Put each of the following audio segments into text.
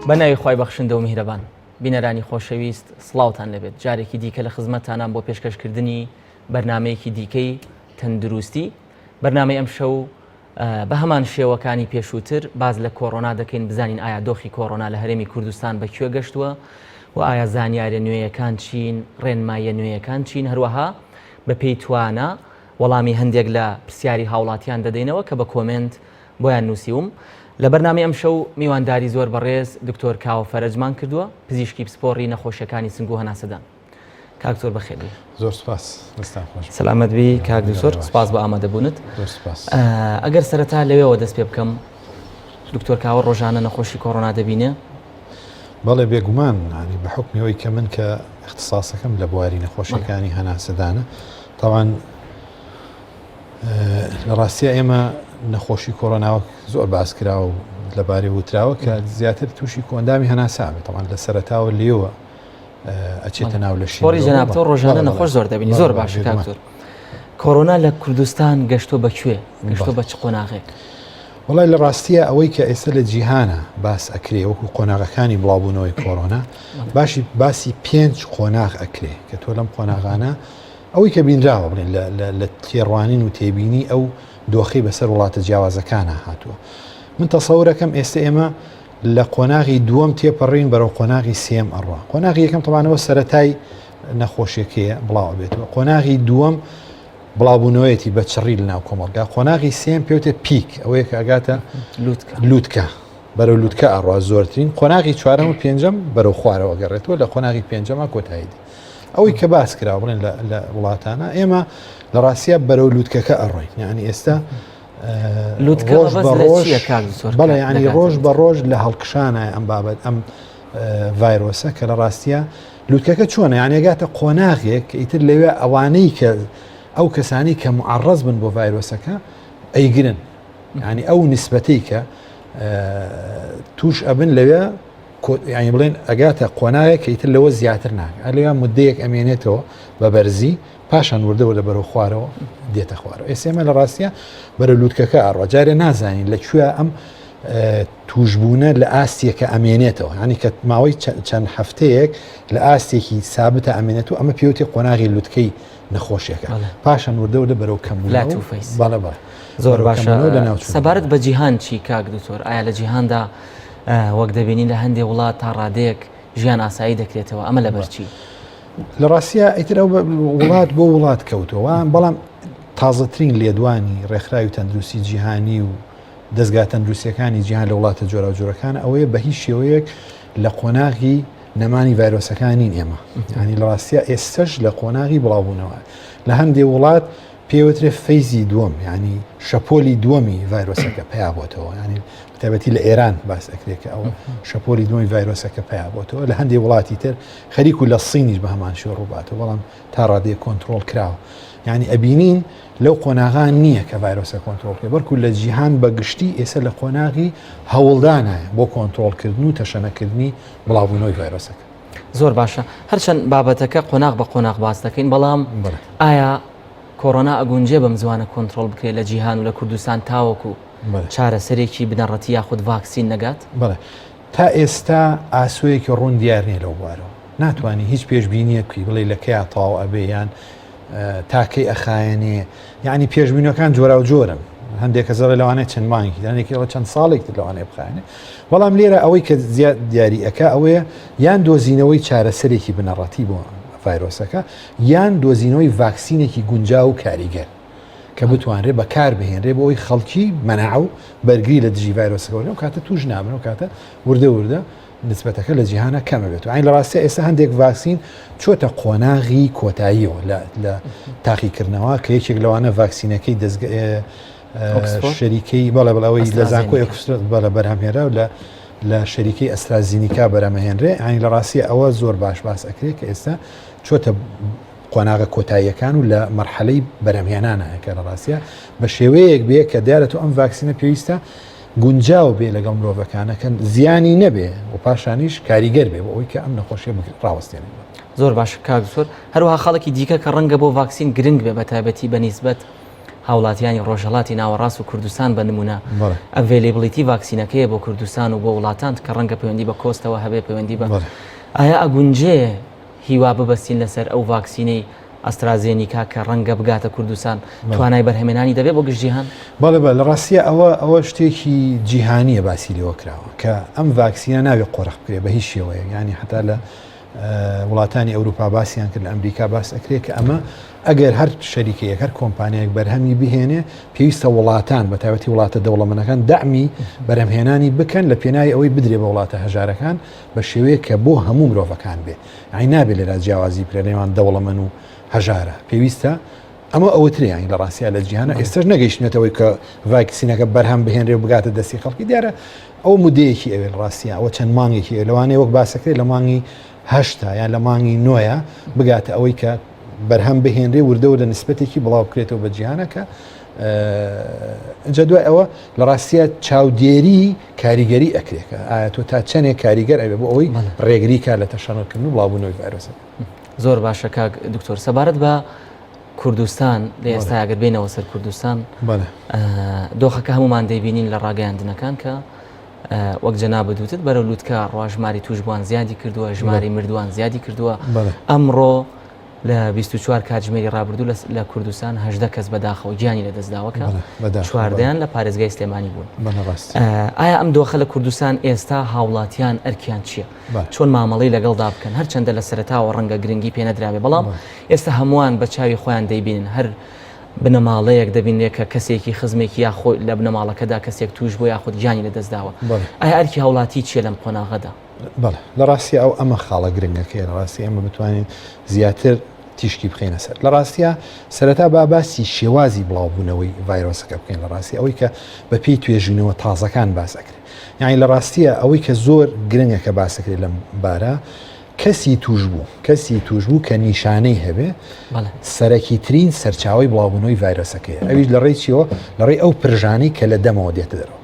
بە ناوی خوای بەخشندە و میهرەبان. بینەرانی خۆشەویست سڵاوتان لێبێت جارێکی دیکە لە خزمەتتانام بۆ پێشکەشکردنی بەرنامەیەکی دیکەی تەندروستی بەرنامەی ئەمشەو بە هەمان شێوەکانی پێشووتر باس لە کۆرۆنا دەکەین بزانین ئایا دۆخی کۆرۆنا لە هەرێمی کوردستان بە کوێ گەشتووە و ئایا زانیاریە نوێیەکان چین ڕێنماییە نوێیەکان چین هەروەها بە پێی توانا وەڵامی هەندێک لە پرسیاری هاوڵاتیان دەدەینەوە کە بە کۆمێنت بۆیان نووسیوم. لە بەرنامەی ئەمشەو میوانداری زۆر بەڕێز دکتۆر کاوە فەرەجمان کردووە، پزیشکی پسپۆڕی نەخۆشیەکانی سنگ و هەناسەدان. کاک دکتۆر بەخێر بێی. زۆر سوپاس، دەستتان خۆش بێت. سەلامەت بی کاک دکتۆر، سوپاس بۆ ئامادەبوونت. زۆر سوپاس. ئەگەر سەرەتا لەوێوە دەست پێ بکەم، دکتۆر کاوە ڕۆژانە نەخۆشی کۆرۆنا دەبینێ؟ بەڵێ بێگومان، یانی بە حوکمی ئەوەی کە من کە ئیختیساسەکەم لە بواری نەخۆشیەکانی هەناسەدانە، تەبعەن لە ڕاستیا ئێمە نەخۆشی کۆرۆنا وەک زۆر باس کراوە و لەبارەی وتراوە کە زیاتر تووشی کۆئەندامی هەناسە بێت تەبعەن لە سەرەتاوە لێوە ئەچێتە ناو لەشی پسپۆڕی جەنابتەوە ڕۆژانە نەخۆش زۆر دەبینی زۆر باشە کاک زۆر کۆرۆنا لە کوردستان گەشتۆ بە کوێ گەشتۆ بە چ قۆناغێک؟ وڵی لە ڕاستیە ئەوەی کە ئێستا لە جیهانە باس ئەکرێ وەکو قۆناغەکانی بڵاوبوونەوەی کۆرۆنا باشی باسی پێنج قۆناغ ئەکرێ کە تۆ لەم قۆناغانە ئەوەی کە بینراوە بڵێن لە تێڕوانین و تێبینی ئەو دۆخەی بەسەر وڵاتە جیاوازەکانا هاتووە. من تەسەورەکەم ئێستە ئێمە لە قۆناغی دووەم تێپەڕین بەرەو قۆناغی سێم ئەڕوا. قۆناغی یەکەم تەبانەوە سەرەتای نەخۆشیەکەیە بڵاو بێتەوە. قۆناغی دووەم بڵاوبوونەوەیەتی بە چڕی لە ناو کۆمەڵگا. قۆناغی سێم پێوتێ پیک ئەوەیە کە ئەگاتە لوتکە. بەرەو لوتکە ئەڕوا زۆرترین قۆناغی چوارەم و پێنجەم بەرەو خوارەوە گەڕێتەوە لە قۆناغی پێنجەما کۆتایی دێت. ئەوەی کە باس کرا بڵێن لە وڵاتانە ئێمە لە ڕاستە بەرەو لوتکەکە ئەڕۆین یعنی ئێستا ڕۆژ بە ڕۆژ بەڵێ ینی ڕۆژ بە ڕۆژ لە هەڵکشانە ئەم بابەت ئەم ڤایرۆسە کە لە ڕاستە لوتکەکە چۆنە یانێگاتە قۆناغێک ئیتر لەوێ ئەوانەی کە ئەو کەسانی کە معڕز بن بۆ ڤایرۆسەکە ئەیگرن ینی ئەو نسبەتەی کە توش ئەبن لەوێ یانی بڵێن ئەگاتە قۆناغێک کە ئیتر لەوە زیاتر ناکە هەر لەوێ مدەیەک ئەمێنێتەوە بە بەرزی پاشان وردە وردە بەرەو خوارەوە دێتە خوارەوە ئێستا ئێمە لە ڕاستە بەرە لووتکەکە ئەڕوا جارێ نازانین لە کوێ ئەم توشبوونە لە ئاستیەکە ئەمێنێتەوە ینی کە ماوەی چەند هەفتەیەک لە ئاستێکی سابتە ئەمێنێت و ئەمە پێوتی قۆناغی لوتکەی نەخۆشیەکە پاشان وردە وردە بەرەو کەم بەڵێ بەڵێ زۆر باشە سەبارەت بە جیهان چی کاک دکتۆر ئایا لە جیهاندا وەک دەبینین لە هەندێ وڵات تا ڕادەیەک ژیان ئاسایی دەکرێتەوە ئەمە لەبەرچی؟ لە ڕاستە ئیتر ئەو وڵات بۆ وڵات کەوتەوە بەڵام تازەترین لێدوانی ڕێکخراوی تەندروستی جیهانی و دەستگا تەندروستیەکانی جیهان لە وڵاتە جۆراوجۆرەکان ئەوەیە بە هیچ شێوەیەک لە قۆناغی نەمانی ڤایرۆسەکان نین ئێمە ینی لە ڕاستە ئێستش لە قۆناغی بڵاوبوونەوە لە هەندێ وڵات پێوترێ phase ی دووەم ینی شەپۆلی دووەمی ڤایرۆسەکە پیا بۆتەوە ینی تایبەتی لە ئێران باس ئەکرێت کە ئەو شەپۆلی دووەمی ڤایرۆسەکە پیا بۆتەوە لە هەندێک وڵاتی تر خەریک و لە سینیش بە هەمان شێوە ڕووباتەوە بەڵام تا ڕادەیە کۆنتترۆل کراوە ینی ئەبینین لەو قۆناغان نییە کە ڤایرۆسە کۆنتترۆل بکرێت بەڵکو لە جیهان بە گشتی ئێستا لە قۆناغی هەوڵدانایە بۆ کۆنتترۆلکردن و تەشەنەکردنی بڵاوبوونەوەی ڤایرۆسەکە. زۆر باشە هەرچەند بابەتەکە قۆناغ بە قۆناغ باس دەکەین بەڵام ئایا کۆرۆنا ئەگونجێ بەم زوانە کۆنتترۆل بکرێت لە جیهان و لە کوردستان تاوەکو چارەسەرێکی بنەڕەتی یاخود ڤاکسین نەگات؟ بەڵێ تا ئێستا ئاسۆیەکی ڕوون دیار نییە لەو بوارەوە ناتوانانی هیچ پێشبینیەک بکەی بڵێ لە کەیا تەواو ئەبێ یان تا کەی ئەخایەنێ یعنی پێشبینەکان جۆراوجۆرن هەندێک کەس دەڵێ لەوانەیە چەند مانگێکی هەندێکی دەڵێ چەند ساڵێک تر لەوانەیە بخایەنێ بەڵام لێرە ئەوەی کە زیاد دیاری ئەکا ئەوەیە یان دۆزینەوەی چارەسەرێکی بنەڕەتی بۆ ڤایرۆسەکە یان دۆزینەوەی ڤاکسینێکی گونجاو و کاریگەر کە بتوانرێ بەکار بهێنرێ بۆ ئەوی خەڵکی مەناع و بەرگری لە دژی ڤایرۆسەکە وەرگرن ئەو کاتە توش نابن ئەو کاتە وردە وردە نسبەتەکە لە جیهانە کەمە بێت و لە ڕاستیا ئێستا هەندێک ڤاکسین چۆتە قۆناغی کۆتاییەوە لە تاقیکردنەوە کە یەکێک لەوانە ڤاکسینەکەی دەستگە شەریکەی بەڵێ بەڵەوەی لە زانکۆی ئۆکسفۆرد بەڵێ بەرهەمهێنرا و لە لە شەریکەی ئەسترازینیکا بەرهەمهێنرێ ینی لە ڕاستیە ئەوە زۆر باش باس ئەکرێت کە ئێستا چۆتە قۆناغە کۆتاییەکان و لە مەرحەلەی بەرهەمهێنانە کە لە ڕاستە بە شێوەیەک بێ کە دیارە تۆ ئەم ڤاکسینە پێویستە گونجاو بێ لەگەڵ مرۆڤەکانە کە زیانی نەبێ و پاشانیش کاریگەر بێ بۆ ئەوەی کە ئەم نەخۆشیە ڕاوەستێنێت. زۆر باشە کاک دکتۆر، هەروەها خاڵێکی دیکە کە ڕەنگە بۆ ڤاکسین گرنگ بێ بە تایبەتی بە نیسبەت. هاوڵاتیانی ڕۆژهەڵاتی ناوەڕاست و کوردستان بە نمونە availability ڤاکسینەکەیە بۆ کوردستان و بۆ وڵاتان کە ڕەنگە پەیوەندی بە cost ەوە هەبێ پەیوەندی بە ئایا ئەگونجێ هیوا ببەستین لەسەر ئەو ڤاکسینەی ئەسترازێنیکا کە ڕەنگە بگاتە کوردستان توانای بەرهەمێنانی دەبێت بۆ گشت جیهان؟ بەڵێ بە لە ڕاستیە ئەوە ئەوە شتێکی جیهانیە باسی لێوە کراوە کە ئەم ڤاکسینە ناوێ قۆرخ بکرێ بە هیچ شێوەیەک یانی هەتا لە وڵاتانی ئەوروپا باسییان کرد لە ئەمریکا باس ئەکرێت کە ئەمە ئەگەر هەر شەریکەیەک هەر کۆمپانیایەک بەرهەمی بهێنێ پێویستە وڵاتان بە تایبەتی وڵاتە دەوڵەمەنەکان دەعمی بەرهەمهێنانی بکەن لە پێناوی ئەوەی بدرێ بە وڵاتە هەژارەکان بە شێوەیەک کە بۆ هەموو مرۆڤەکان بێ یانی نابێ لێرا جیاوازی بکرێت نێوان دەوڵەمەن و هەژارە پێویستە ئەمە ئەوترێ یانی لە ڕاستیا لە جیهانە ئێستاش نەگەیشتنێتەوەی کە ڤاکسینەکە بەرهەم بهێنرێ و بگاتە دەستی خەڵکی دیارە ئەو مدەیەکی ئەوێ لە ڕاستیا ئەوە چەند مانگێکی ئەوێ لەوانەیە وەک باسەکرێت لە مانگی هەشتا یان لە مانگی نۆیە بگاتە ئەوەی کە بەرهەم بهێنرێ وردە وردە نسبەتێکی بڵاو بکرێتەوە بە جیهانەکە ئینجا دوای ئەوە لە ڕاستیە چاودێری کاریگەری ئەکرێکە ئایا تۆ تا چەندێک کاریگەر ئەبێ بۆ ئەوەی ڕێگری کار لە تەشەنەکردن و بڵاوبوونەوەی ڤایرۆسەکە. زۆر باشە کاک دکتۆر سەبارەت بە کوردستان لە ئێستا ئەگەر بینەوە سەر کوردستان دۆخەکە هەمومان دەیبینین لە ڕاگەیاندنەکان کە وەک جەنابت وتت بەرەو لوتکە ڕوا ژماری توشبووان زیادی کردووە ژماری مردووان زیادی کردووە ئەمڕۆ لە 24 کاتژمێری ڕابردوو لە کوردستان 18 کەس بەداخەوە گیانی لەدەستداوە کە چواردەیان لە پارێزگای سلێمانی بوون ئایا ئەم دۆخە لە کوردستان ئێستا هاوڵاتیان ئەرکیان چییە؟ چۆن مامەڵەی لەگەڵدا بکەن هەرچەندە لە سەرەتاوە ڕەنگە گرنگی پێنەدرابێ بەڵام ئێستا هەمووان بە چاوی خۆیان دەیبینن هەر بنەماڵەیەک دەبینرێت کە کەسێکی خزمێکی یاخۆ لە بنەماڵەکەدا کەسێک توش بۆ یاخود گیانی لەدەستداوە ئایا ئەرکی هاوڵاتی چییە لەم قۆناغەدا؟ بەڵێ لە ڕاستی ئەو ئەمە خاڵە گرنگەکەی لە ڕاستی ئەمە بتوانین زیاتر تیشکی بخینە سەر لە ڕاستە سەرەتا با باسی شێوازی بڵاوبوونەوەی ڤایرۆسەکە بکەین لە ڕاستی ئەوەی کە بە پێی توێژینەوە تازەکان باس ئەکرێت یعنی لە ڕاستیە ئەوەی کە زۆر گرنگە کە باسەکرێت لەم بارە کەسی توش بوو کەسی توش بوو کە نیشانەی هەبێ سەرەکی ترین سەرچاوی بڵاوبوونەوەی ڤایرۆسەکەی ئەویش لە ڕێی چیەوە لە ڕێی ئەو پرژانەی کە لە دەمەوە دێتە دەرەوە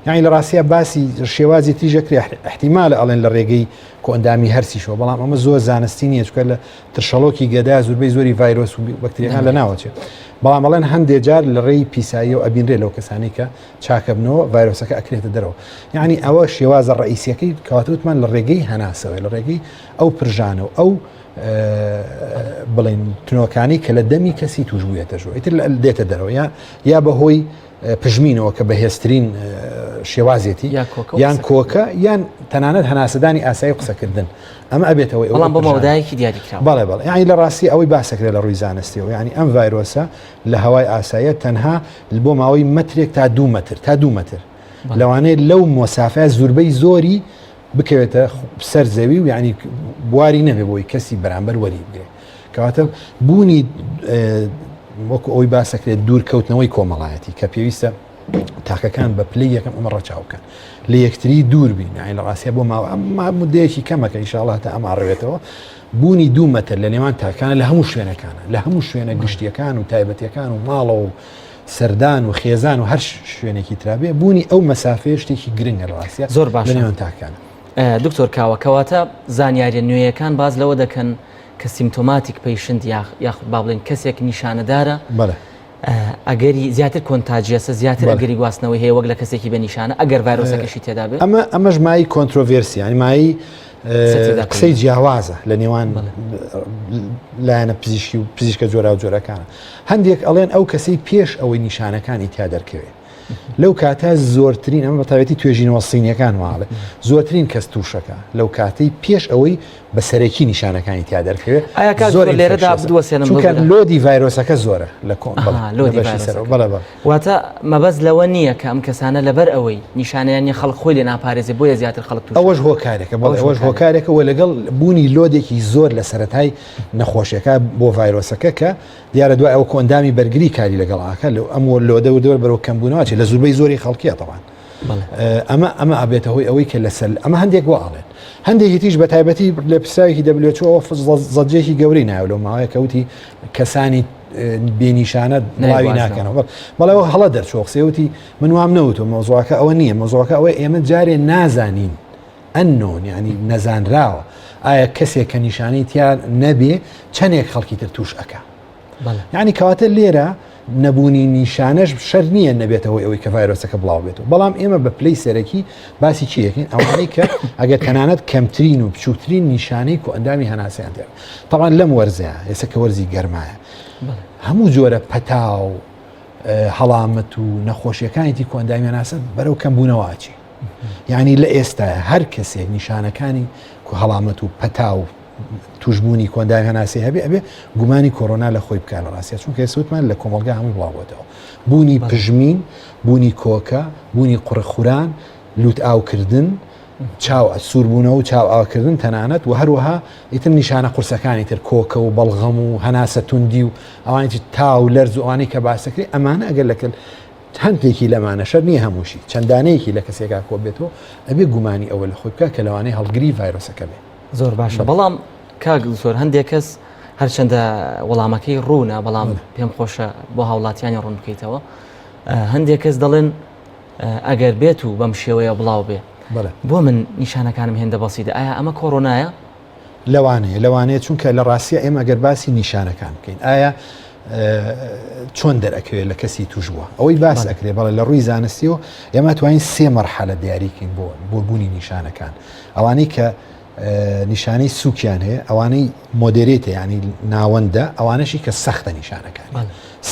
یعنی لە ڕاستیا باسی شێوازی تریژەکرێ احتیمالە ئەڵێن لە ڕێگەی کۆئەندامی هەرسیشەوە بەڵام ئەمە زۆر زانستی نییە چکە لە ترشەڵۆکی گەدا زوربەی زۆری ڤایرۆس و بەکتریەکان لە ناوەچێ بەڵام ئەڵێن هەندێک جار لە ڕێی پیسایی و ئەبینرێ لەو کەسانی کە چاکەبنەوە ڤایرۆسەکە ئەکرێتە دەرەوە یعنی ئەوە شێوازە ڕئیسیەکەی کەواتوتمان لە ڕێگەی هەناسەوەی لە ڕێگەی ئەو پرژانە و ئەو بڵین تنۆکانی کە لە دەمی کەسی توش بووێتە ژوە ئیتر دێتە دەرەوە یا یا بەهۆی پژمینەوە کە بەهێزترین شێوازێتی یان کۆکە یان تەنانەت هەناسەدانی ئاسایی قسەکردن ئەمە ئەبێتەوەی بەڵام بۆ مەودایەکی دیاریکراوە بەڵێ بەڵێ یعنی لە ڕاستی ئەوەی باسەکرێت لە ڕووی زانستیەوە یعنی ئەم ڤایرۆسە لە هەوای ئاساییە تەنها بۆ ماوەی مەترێک تا دوو مەتر تا دوو مەتر لەوانەیە لەو مۆسافە زوربەی زۆری بکەوێتە سەر زەوی و یعنی بواری نەبێ بۆی کەسی بەرامبەر وەری بگرێت کەواتە بوونی وەکو ئەوی باسەکرێت دوورکەوتنەوەی کۆمەڵایەتی کە پێویستە تاکەکان بە پلی یەکەم ئەمە ڕەچاو بکەن لە یەکتری دوور بین یانی لە ڕاستیا بۆ ماوە ئەم مدەیەکی کەمەکە ئیشاڵا تا ئەم ئاڕێتەوە بوونی دوو مەتر لە نێوان تاکانە لە هەموو شوێنەکانە لە هەموو شوێنە گشتیەکان و تایبەتەکان و ماڵەوە و سەردان و خێزان و هەر شوێنێکی ترابێ بوونی ئەو مەسافەیە شتێکی گرنگە لە ڕاستیا زۆر باش لە نێوان تاکانە دکتۆر کاوە کەواتە زانیاریە نوێیەکان باز لەوە دەکەن کە symptomatic patient یاخود با بڵێن کەسێک نیشانەدارە ئەگەری زیاتر contagious ە زیاتر ئەگەری گواستنەوەی هەیە وەک لە کەسێکی بە نیشانە ئەگەر ڤایرۆسەکەشی تێدا بێت ئەمە ئەمەش مای controversy یانی مای قسەی جیاوازە لە نێوان لایەنە پزیشکی و پزیشکە جۆرا و جۆرەکانە هەندێک ئەڵێن ئەو کەسەی پێش ئەوەی نیشانەکانی تیا دەرکەوێت لەو کاتە زۆرترین ئەمە بەتایبەتی توێژینەوە سینیەکان واڵێ زۆرترین کەس تووشەکە لەو کاتەی پێش ئەوەی بە سەرەکی نیشانەکانی تیا دەرکەوێت ئایا کاک زۆر لێرەدا بدوەسێنم چونکە load ی ڤایرۆسەکە زۆرە لە کۆن load ی ڤایرۆسەکە واتە مەبەست لەوە نییە کە ئەم کەسانە لەبەر ئەوەی نیشانەیان نیە خەڵک خۆی لێ ناپارێزێ بۆیە زیاتر خەڵک تووش ئەوەش هۆکارێکە بەڵێ ئەوەش هۆکارێکە و لەگەڵ بوونی load ێکی زۆر لە سەرەتای نەخۆشیەکە بۆ ڤایرۆسەکە کە دیارە دوای ئەوە کۆئەندامی بەرگری کاری لەگەڵ ئاکە لەو ئەم load ە وردەوە بەرەو کەمبوونەوە چێت لە زوربەی زۆری خەڵکیە تەوان ئەمە ئەمە ئەبێتە هۆی ئەوەی کە لەسەر ئەمە هەندێک وا ئەڵێن هەندێکی تیش بە تایبەتی لێپرسراوێکی WHO زەجێکی گەورەی ناوە لەو ماوەیە کەوتی کەسانی بێنیشانە بڵاوی ناکەنەوە بەڵێ هەڵە دەرچوە قسەوتی من وام نەوتۆ مەوزوعەکە ئەوە نییە مەوزوعەکە ئەوەی ئێمە جارێ نازانین ئەنۆن یعنی نەزانراوە ئایا کەسێک کە نیشانەی تیا نەبێ چەندێک خەڵکی تر توش ئەکا یعنی کەواتە لێرە نەبوونی نیشانەش شەر نییە نەبێتە هۆی ئەوەی کە ڤایرۆسەکە بڵاو بێتەوە بەڵام ئێمە بە پلەی سەرەکی باسی چی یەکەین ئەوانەی کە ئەگەر تەنانەت کەمترین و بچووکترین نیشانەی کۆئەندامی هەناسەیان تێ تەبعەن لەم وەرزەیە ئێستا کە وەرزی گەرمایە هەموو جۆرە پەتا و هەڵامەت و نەخۆشیەکانی تی کۆئەندامی هەناسە بەرەو کەمبوونەوە ئەچێ یعنی لە ئێستا هەر کەسێک نیشانەکانی هەڵامەت و پەتا و توشبوونی کۆئەندامی هەناسەی هەبێ ئەبێ گومانی کۆرۆنا لە خۆی بکە لە ڕاستە چونکە ئێستا لە کۆمەڵگا هەمووی بڵاوبووەتەوە بوونی پژمین بوونی کۆکە بوونی قوڕخوران لوت ئاوکردن چاو سووربوونەوە و چاو ئاوکردن تەنانەت و هەروەها ئیتر نیشانە قورسەکانی تر کۆکە و بەڵغەم و هەناسە توندی و ئەوانی تا و لەرز و ئەوانەی کە باسەکرێ ئەمانە ئەگەر لەکەل هەندێکی لەمانە شەر نییە هەمووشی چەندانەیەکی لە کەسێکا کۆ بێتەوە ئەبێ گومانی ئەوە لە خۆی بکە کە لەوانەیە هەڵگری ڤایرۆسەکە بێ. زۆر باشە بەڵام کاک زۆر هەندێک کەس هەرچەندە وەڵامەکەی ڕوونە بەڵام پێم خۆشە بۆ هاوڵاتیانی ڕوون بکەیتەوە هەندێک کەس دەڵێن ئەگەر بێت و بەم شێوەیە بڵاو بێ بۆ من نیشانەکانم هێندە بەسیدە ئایا ئەمە کۆرۆنایە؟ لەوانەیە لەوانەیە چونکە لە ڕاستە ئێمە گەر باسی نیشانەکان بکەین ئایا چۆن دەرەکەوێت لە کەسی توش بووە ئەوەی باس ئەکرێ بەڵێ لە ڕووی زانستیەوە ئێمە توانین سێ مەرحەلە دیاریکەین بۆ بۆ بوونی نیشانەکان ئەوانەی کە نیشانەی سوکیان هەیە ئەوانەی moderate ە ینی ناوەندە ئەوانەشی کە سەختە نیشانەکان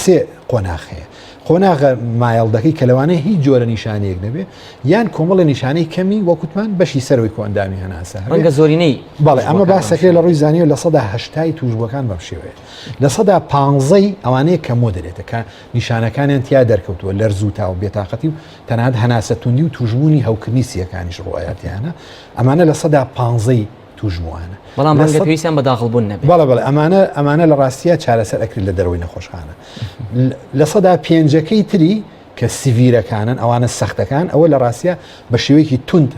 سێ قۆناخ هەیە قۆناغە mild ەکەی کە لەوانەیە هیچ جۆرە نیشانەیەک نەبێ یان کۆمەڵە نیشانەی کەمی وەکوتمان بەشی سەرەوەی کۆئەندامی هەناسە ڕەنگە زۆرینەی بەڵێ ئەمە باسەکەی لە ڕووی زانیەوە 80% توشبووەکان بەم شێوەیە 15% ئەوانەیە کە moderate ە کە نیشانەکانیان تیا دەرکەوتووە لەرز و تا و بێتاقەتی و تەنانەت هەناسە توندی و توشبوونی هەوکردنی سیەکانیش ڕوئەتیانە ئەمانە 15% توشبووانە بەڵام ڕەنگە پێویستیان بە داخڵبوون نەبێت. بەڵێ بەڵێ ئەمانە ئەمانە لە ڕاستیە چارەسەر ئەکرێت لە دەرەوەی نەخۆشخانە لە 5%ەکەی تری کە severe ەکانن ئەوانە سەختەکان ئەوە لە ڕاستە بە شێوەیەکی توند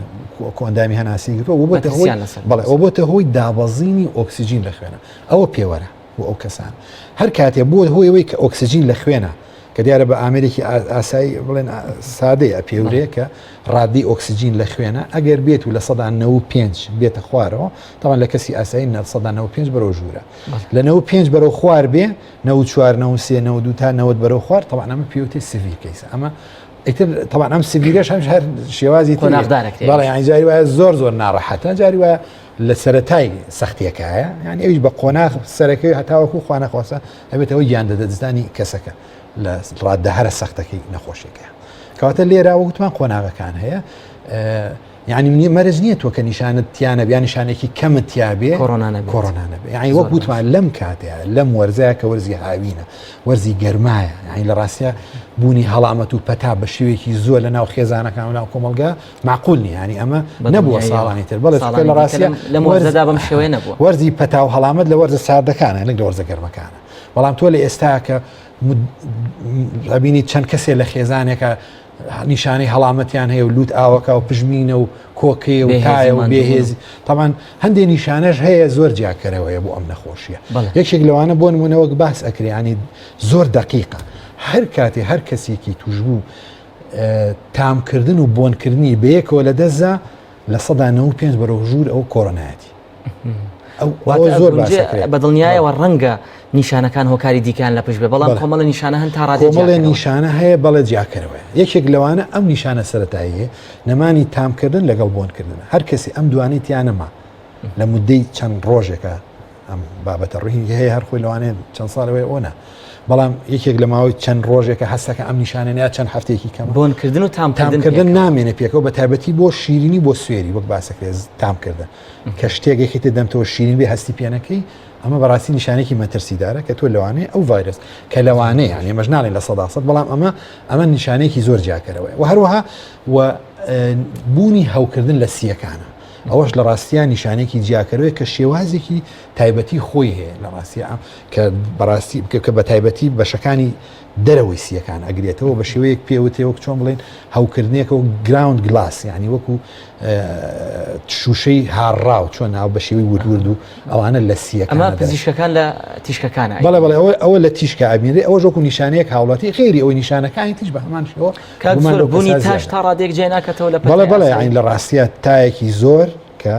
کۆئەندامی هەناسی گرتووە و بۆتە هۆی بەڵێ ئەو بۆتە هۆی دابەزینی ئۆکسجین لە خوێنە ئەوە پێوەرە بۆ ئەو کەسان هەر کاتێ بۆ هۆی ئەوەی کە ئۆکسجین لە خوێنە کە دیارە بە ئامێرێکی ئاسایی بڵێن سادەیە پێورەیە کە ڕادەی ئۆکسجین لە خوێنە ئەگەر بێت و 95% بێتە خوارەوە تاوان لە کەسی ئاسایی 95% بەرەو ژوورە لە 95 بەرەو خوار بێ 94 93 92 تا 90 بەرەو خوار طبعا ئەمە پێوتێ severe case ە ئەمە ئیتر طبعا ئەم severe ەش هەمیش هەر شێوازی قۆناغدارەکرێت بەڵێ یانی جاری وایە زۆر زۆر ناڕەحەتە جاری وایە لە سەرەتای سەختیەکایە یانی ئەویش بە قۆناغ سەرەکەی هەتاوەکو خوانەخواستە ئەبێتەوە گیان دەدەستدانی کەسەکە لە ڕاددە هەرە سەختەکەی نەخۆشیەکە کەواتە لێرە وتمان قۆناغەکان هەیە یعنی منی مەرج نییە تۆ کە نیشانت تیانە بیان نیشانێکی کەمت تیاابێ کۆرۆنا نەبێ یعنی وەک وتمان لەم کاتەیە لەم وەرزەیە کە وەرزی هاوینە وەرزی گەرمایە یعنی لە ڕاستە بوونی هەڵامەت و پەتا بە شێوەیەکی زۆر لە ناو خێزانەکان و ناو کۆمەلگا معقول نیە ینی ئەمە نەبووە ساڵانی تر بەڵێ لە ڕاستە لەم وەرزەدا بەم شێوەیە نەبووە وەرزی پەتا و هەڵامەت لە وەرزە ساردەکانە نەک لە وەرزە گەرمەکانە بەڵام تۆ لە ئێستا کە ئەبینی چەند کەسێ لە خێزانێکە نیشانەی هەڵامەتیان هەیە و لوت ئاوەکە و پژمینە و کۆکەیە و تایە و بێهێزی تاوان هەندێک نیشانەش هەیە زۆر جیاکەرەوەیە بۆ ئەم نەخۆشیە یەکێک لەوانە بۆ نمونەوەک باس ئەکریانی زۆر دقیقە هەر کاتێ هەر کەسێکی توشبوو تامکردن و بۆنکردنی بەیەکەوە لە دەستدا 95% بەرەو ژوور ئەو کۆرۆنایەتی ئەو زۆر بە دڵنیایەوە ڕەنگە نیشانەکان هۆکاری دیکان لە پشت بێ بەڵام کۆمەڵە نیشانە هەن تا ڕادەیەک کۆمەڵێ نیشانە هەیە بەڵێ جیاکەرەوەیە یەکێک لەوانە ئەم نیشانە سەتاییە نەمانی تامکردن لەگەڵ بۆنکردن هەر کەسی ئەم دوانی تیانەما لە مدەی چەند ڕۆژێکە ئەم بابەتە ڕووی هەیە هەر خۆی لەوانەیە چەند ساڵەوەی ئەوە نا بەڵام یەکێک لە ماوەی چەند ڕۆژێکە هەستەکە ئەم نیشانە چەند هەفتەیەکی کەم بۆنکردن و تامکردن نامێنێ پێکەوە بە تایبەتی بۆ شیرینی بۆ سوێری وەک باسەکرێت تامکردن کە شتێک یەکێتە دەمتەوە شیرین بێ هەستی پێنەکەی ئەمە بەڕاستی نیشانێکی مەترسیدارە کە تۆ لەوانەیە ئەو ڤایرۆس کە لەوانەیە یان ئێمەش ناڵێن 100% بەڵام ئەمە ئەمە نیشانێکی زۆر جیاکەرەوەی و هەروەها و بوونی هەوکردن لە سیەکانە ئەوەش لە ڕاستیا نیشانێکی جیاکەرەوەیە کە شێوازێکی تایبەتی خۆی هەیە لە ڕاستیا کە بەڕاستی کە بە تایبەتی بەشەکانی دەرەوەی سیەکان ئەگرێتەوە بە شێوەیەک پێوتێ وەک چۆن بڵێن هەوکردنێکە و ground glass یعنی وەکو شوشەی هاڕاو چۆن ناو بە شێوەی ورد و ئەوانە لە سیەکان ئەمە پزیشکەکان لە تیشکەکانە بەڵێ بەڵێ ئەوە ئەوە لە تیشکە ئەبینرێ ئەوە وەکو نیشانەیەک هاوڵاتی غێری ئەوەی نیشانەکانی تیش بە هەمان شێوە کاک گومان لەو بوونی کەسە تاش زیادە. تا ڕادەیەک جێ ناکاتەوە لە بەڵێ پەتای بەڵێ ئاسایی؟ یانی لە ڕاستیا تایەکی زۆر کە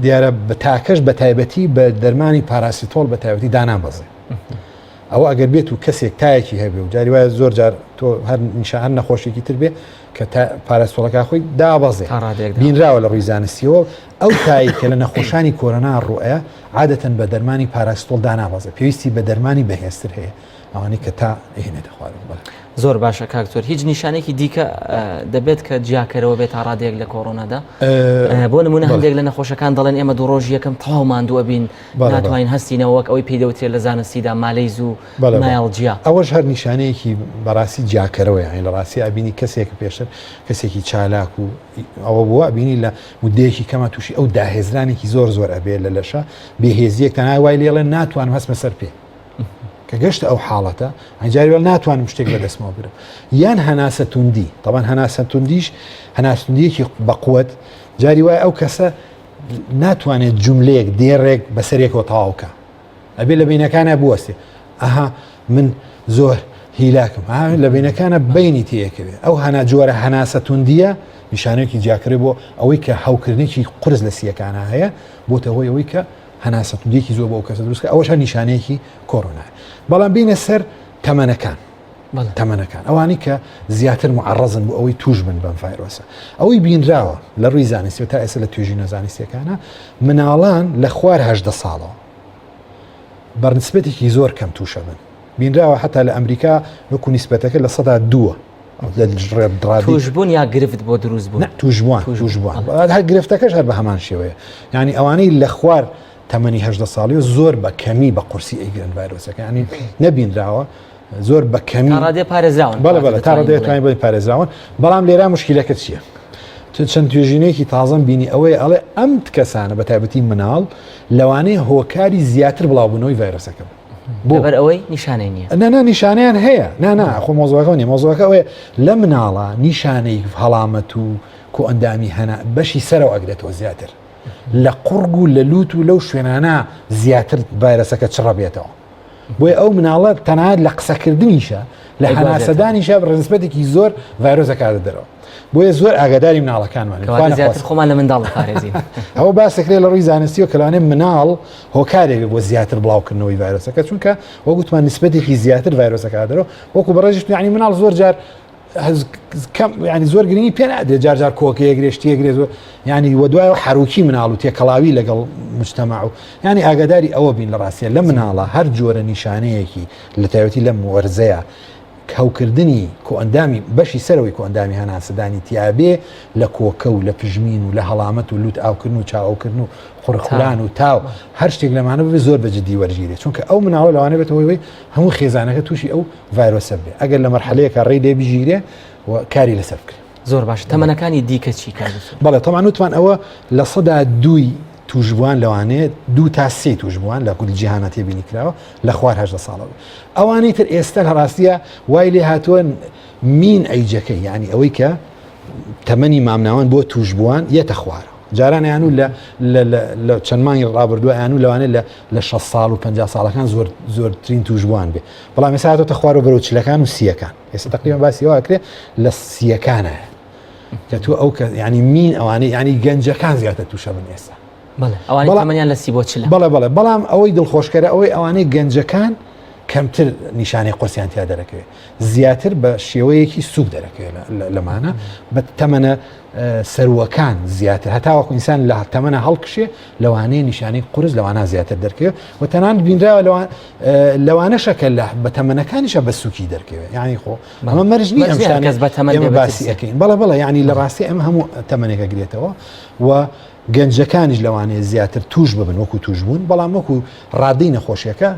دیارە بە تاکەش بە تایبەتی بە دەرمانی پاراسیتۆڵ بە تایبەتی دانابەزێ. ئەوە ئەگەر بێت و کەسێک تایەکی هەبێ و جاری وایە زۆر جار تۆ هەر نیشان هەر نەخۆشیێکی تر بێ کە تا پاراسۆڵەکە خۆی دابەزێ بینراوە لە ڕووی زانستیەوە ئەو تایی کە لە نەخۆشانی کۆرۆنا ڕوئە عادەتەن بە دەرمانی پاراستۆڵ دانابەزێ پێویستی بە دەرمانی بەهێزتر هەیە ئەوانەی کە تا ئەهێنێتە خوارەوە بەڵێ. زۆر باشە کاک تۆر هیچ نیشانێکی دیکە دەبێت کە جیاکەرەوە بێت تا ڕادەیەک لە کۆرۆنادا بۆ نمونە هەندێک لە نەخۆشەکان دەڵێن ئێمە دوو ڕۆژ یەکەم تەواو ماندووە بین ناتوانین هەستینەوە وەک ئەوەی پێی دەوترێت لە زانستیدا malaise و myalgia. ئەوەش هەر نیشانەیەکی بەڕاستی جیاکەرەوە یانی لە ڕاستی ئەبینی کەسێک پێشتر کەسێکی چالاک و ئەوە بووە بینی لە مدەیەکی کەمە تووشی ئەو داهێزرانێکی زۆر زۆر ئەبێ لە لەشە بێهێزیەک تەنها وای لێڵێن ناتوانم هەستمە سەر پێ کە گەشتە ئەو حاڵەتە ئەجاری وێل ناتوانم شتێک بە دەستمەوە بگرم یان هەناسە توندی تەبان هەناسە توندیش هەناسوندیەکی بەقوت جاری وای ئەو کەسە ناتوانێت جملەیەک دێڕێک بەسەرێکەوە تەواوکە ئەبێ لە بینەکانە بوەستێ ئەها من زۆر هیلاکم لە بینەکانە بینی تێکەوێ ئەو هەنا جۆرە هەناسە توندیە نیشانێکی جیاکرێ بۆ ئەوەی کە هەوکردنێکی قرس لە سیەکانە هەیە بۆتە هۆی ئەوەی کە هەناسەتوندیەکی زۆر بۆ ئەو کەسە دروست ئەوەش هەر نیشانەیەکی کۆرۆنا بەڵام بینە سەر تەمەنەکان تەمەنەکان ئەوانی کە زیاتر معڕزن بۆ ئەوەی توش بن بەم ڤایرۆسە ئەوەی بینراوە لە ڕووی زانستی تا ئێستا لە توێژینە زانستیەکانە مناڵان لە خوار هەدە ساڵەوە بەرنسبەتێکی زۆر کەم تووشە بن بینراوە حتا لە ئەمریکا وەکو نیسبەتەکە لە سەدا دووە توشبوون یا گرفت بۆ دروست بوون توشبووان توشبووان هەر گرفتەکەش هەر بە هەمان شێوەیە ینی ئەوانەی لە خوار تەمەنی هەدە ساڵی و زۆر بە کەمی بە قورسی ئەیگرن ڤایرۆسەکە ینی نەبینراوە زۆر بە کەمی ڕادێ پارێزراون بەڵێ بەڵێ تا ڕادێ توانین بڵێین پارێزراون بەڵام لێرا مشکلەکە چییە؟ چەند توێژینەیەکی تازەم بینی ئەوەیە ئەڵێ ئەم کەسانە بە تایبەتی مناڵ لەوانەیە هۆکاری زیاتر بڵاوبوونەوەی ڤایرۆسەکە بن بۆ لەبەر ئەوەی نیشانەی نییە نا نا نیشانەیان هەیە نا نا خۆ مۆزوعەکە نیە مۆزوعەکە ئەوەیە لە مناڵە نیشانەی هەڵامەت و کۆئەندامی هەنا بەشی سەرەوە ئەگرێتەوە زیاتر لە قوڕگ و لە لوت و لەو شوێنانە زیاتر ڤایرەسەکە چڕە بێتەوە بۆیە ئەو مناڵە تەنانەت لە قسەکردنیشە لە هەناسەدانیشە بە نسبەتێکی زۆر ڤایرۆس دەکاتە دەرەوە بۆیە زۆر ئاگاداری مناڵەکانمان زیاتر خۆمان لە منداڵ پارێزین ئەوە باسەکرێت لە ڕووی زانستی و کەلانێ مناڵ هۆکارێک بۆ زیاتر بڵاوکردنەوەی ڤایرۆسەکە چونکە وەگوتمان نسبەتێکی زیاتر ڤایرۆسەکە دەرەوە وەکو بەڕێژیش یعنی مناڵ زۆر جار کەم ینی زۆر گرنگی پێ نادرێت جار جار کۆکەیە گرێ شتیە گرێ زۆر ینی وە دوای حروکی مناڵ و تێکەڵاوی لەگەڵ مجتەماع و ینی ئاگاداری ئەوە بین لە ڕاستە لە مناڵە هەر جۆرە نیشانەیەکی لە تایبەتی لەم وەرزەیە هەوکردنی کۆئەندامی بەشی سەرەوەی کۆئەندامی هەناسەدانی تیابێ لە کۆکە و لە پژمین و لە هەڵامەت و لوت ئاوکردن و چاوکردن و قڕخوران و تاو هەر شتێک لەمانە بێ زۆر بە جدی وەرگیرێت چونکە ئەو مناڵە لەوانە بێتەوەی هەموو خێزانەکە تووشی ئەو ڤایرۆسە بێ ئەگەر لە مەرحەلەیەکە ڕێی لێ بگیرێ و کاری لەسەر بکرێ. زۆر باش تەمەنەکانی دیکە چی کاک دکتۆر؟ بەڵێ تەبعەن وتمان ئەوە 2% تووشبووان لەوانەیە دوو تا سێ تووشبووان لە کول جیهانە تێبینی کراوە لە خوار هەژدە ساڵەوە ئەوانەی تر ئێستا لە ڕاستیە وای لێ هاتووە mean age ەکەی یعنی ئەوەی کە تەمەنی مامناوەند بۆ تووشبووان یەتە خوارەوە جاران یان و لە لە چەند مانگی ڕابردووە یان و لەوانەیە لە لە 6 ساڵ و 50 ساڵەکان زۆر زۆرترین تووشبووان بێ بەڵام ئێستا هاتۆتە خوارەوە بەرەو چلەکان و سیەکان ئێستا تقریبا باسی ئەوە ئەکرێ لە سیەکانە کە تۆ ئەو کە ینی mean ئەوانەی ینی گەنجەکان زیاتر تووشە بن ئێستا ئەوانەی تەمەنیان لە سی بۆ چلە بەڵێ بەڵێ بەڵام ئەوەی دڵخۆشکەرە ئەوەی ئەوانەی گەنجەکان کەمتر نیشانەی قورسیان تیا دەرەکەوێت زیاتر بە شێوەیەکی سوک دەرەکەوێت لەمانە بە تەمەنە سەروەکان زیاتر هەتاوەکو ئینسان لە تەمەنە هەڵکشێ لەوانەیە نیشانەی قورس لەوانە زیاتر دەرکەوێت و تەنان بینراوە لەوانەشە کە لە بە تەمەنەکانیشە بە سوکی دەرکەوێت یعنی خۆ ئەمە مەرج نییە ئەم شتانە کەس بە تەمەن ئێمە باسی ئەەکەین بەڵێ بەڵێ یعنی لە ڕاستی ئەم هەموو تەمەنێکە گرێتەوە و گەنجەکانیش لەوانەیە زیاتر توش ببن وەکو توشبوون بەڵام وەکو ڕادەی نەخۆشیەکە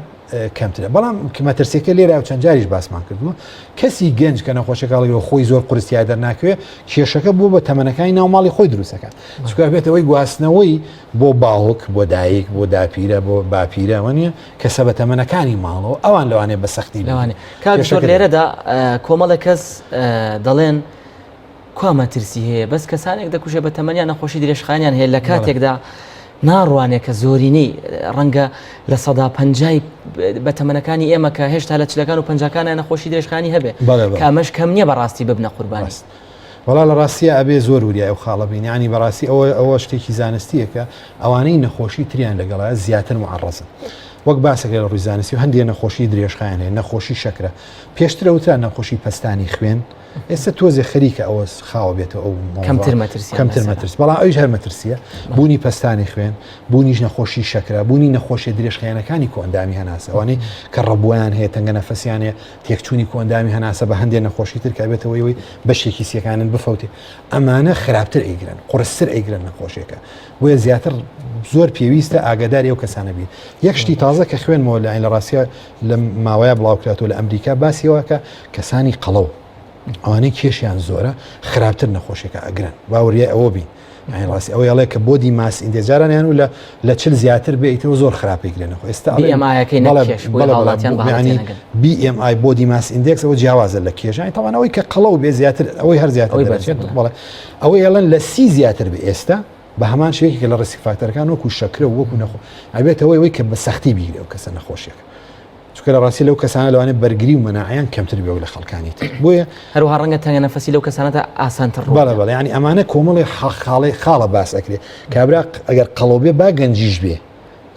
کەمترە بەڵام مەترسیەکە لێرە و چەند جاریش باسمان کردووە کەسی گەنج کە نەخۆشەکە هەڵگرەوە خۆی زۆر قورسیا دەرناکەوێت کێشەکە بوو بە تەمەنەکانی ناو ماڵی خۆی دروستەکە چکە بێتەوەی گواستنەوەی بۆ باوک بۆ دایک بۆ داپیرە بۆ باپیرە وەنیە کەسە بە تەمەنەکانی ماڵەوە ئەوان لەوانەیە بە سەختی لەوانێ کاک لێرەدا کۆمەڵە کەس دەڵێن کوا مەترسی هەیە بەس کەسانێک دەکوژێ بە تەمەنیان نەخۆشی درێژخایەنیان هەیە لە کاتێکدا ناڕوانێ کە زۆرینەی ڕەنگە 50% بە تەمەنەکانی ئێمە کە هێشتا لە چلەکان و پەنجاکانە نەخۆشی درێژخانی هەبێ کە ئەمەش کەم نییە بەڕاستی ببنە قوربانی. وەڵا لە ڕاستیە ئەبێ زۆر وریای ئەو خاڵە بین یعنی بەڕاستی ئەوە ئەوە شتێکی زانستیە کە ئەوانەی نەخۆشی تریان لەگەڵە زیاتر معڕزن. وەک باسەکە لە ڕووی زانستی و هەندێک نەخۆشی درێژخایەن هەیە نەخۆشی شەکرە پێشتر وترا نەخۆشی پەستانی خوێن ئێستا تۆزێ خەریکە ئەوە خاوە بێتەوە ئەو کەمتر مەترسی کەمتر مەترس بەڵام ئەویش هەر مەترسیە بوونی پەستانی خوێن بوونیش نەخۆشی شەکرە بوونی نەخۆشیە درێژخایەنەکانی کۆئەندامی هەناسە ئەوانەی کە ڕەبوویان هەیە تەنگە نەفەسیان هەیە تێکچوونی کۆئەندامی هەناسە بە هەندێک نەخۆشی تر کە بێتەوەی ئەوەی بەشێکی سیەکانن بفەوتێ ئەمانە خراپتر ئەیگرن قورستر ئەیگرن نەخۆشیەکە بۆیە زیاتر زۆر پێویستە ئاگاداری ئەو کەسانە بین یەک شتی تازە کە خوێنمەوە لە لە ڕاستە لە ماوەیە بڵاوکراتەوە لە ئەمریکا باسیەوە کە کەسانی قەڵەو ئەوانەی کێشیان زۆرە خراپتر نەخۆشیەکە ئەگرن باوریای ئەوە بین یانی ڕاستی ئەوەی ئەڵێ کە body mass index جارانیان و لە لە چل زیاتر بێ ئیتر زۆر خراپی گرێنەخۆ ئێستا BMI ەکەی نەکێش بۆ هاوڵاتیان بە هەڵە تێنەگەن. BMI body mass index ئەوە جیاوازە لە کێش یانی تەوان ئەوەی کە قەڵەو بێ زیاتر ئەوەی هەر زیاتر ئەوەی دەرەچێت بەرزە، بەڵێ ئەوەی ئەڵێن لە سی زیاتر بێ ئێستا بە هەمان شێوەیەکی کە لە risk factor ەکان وەکو شەکرە و وەکو نەخۆ ئەبێتەوەی ئەوەی کە بە سەختی بیگرێ ئەو کەسە نەخۆشیەکە چونکە لە ڕاستی لەو کەسانە لەوانەیە بەرگری و مەناعەیان کەمتر بێ لە خەڵکانی تر بۆیە هەروەها ڕەنگە تەنگە نەفەسی لەو کەسانەدا ئاسانتر ڕوو بەڵێ بەڵێ یعنی ئەمانە کۆمەڵی خاڵی خاڵە باس ئەکرێ کابرا ئەگەر قەڵەو بێ با گەنجیش بێ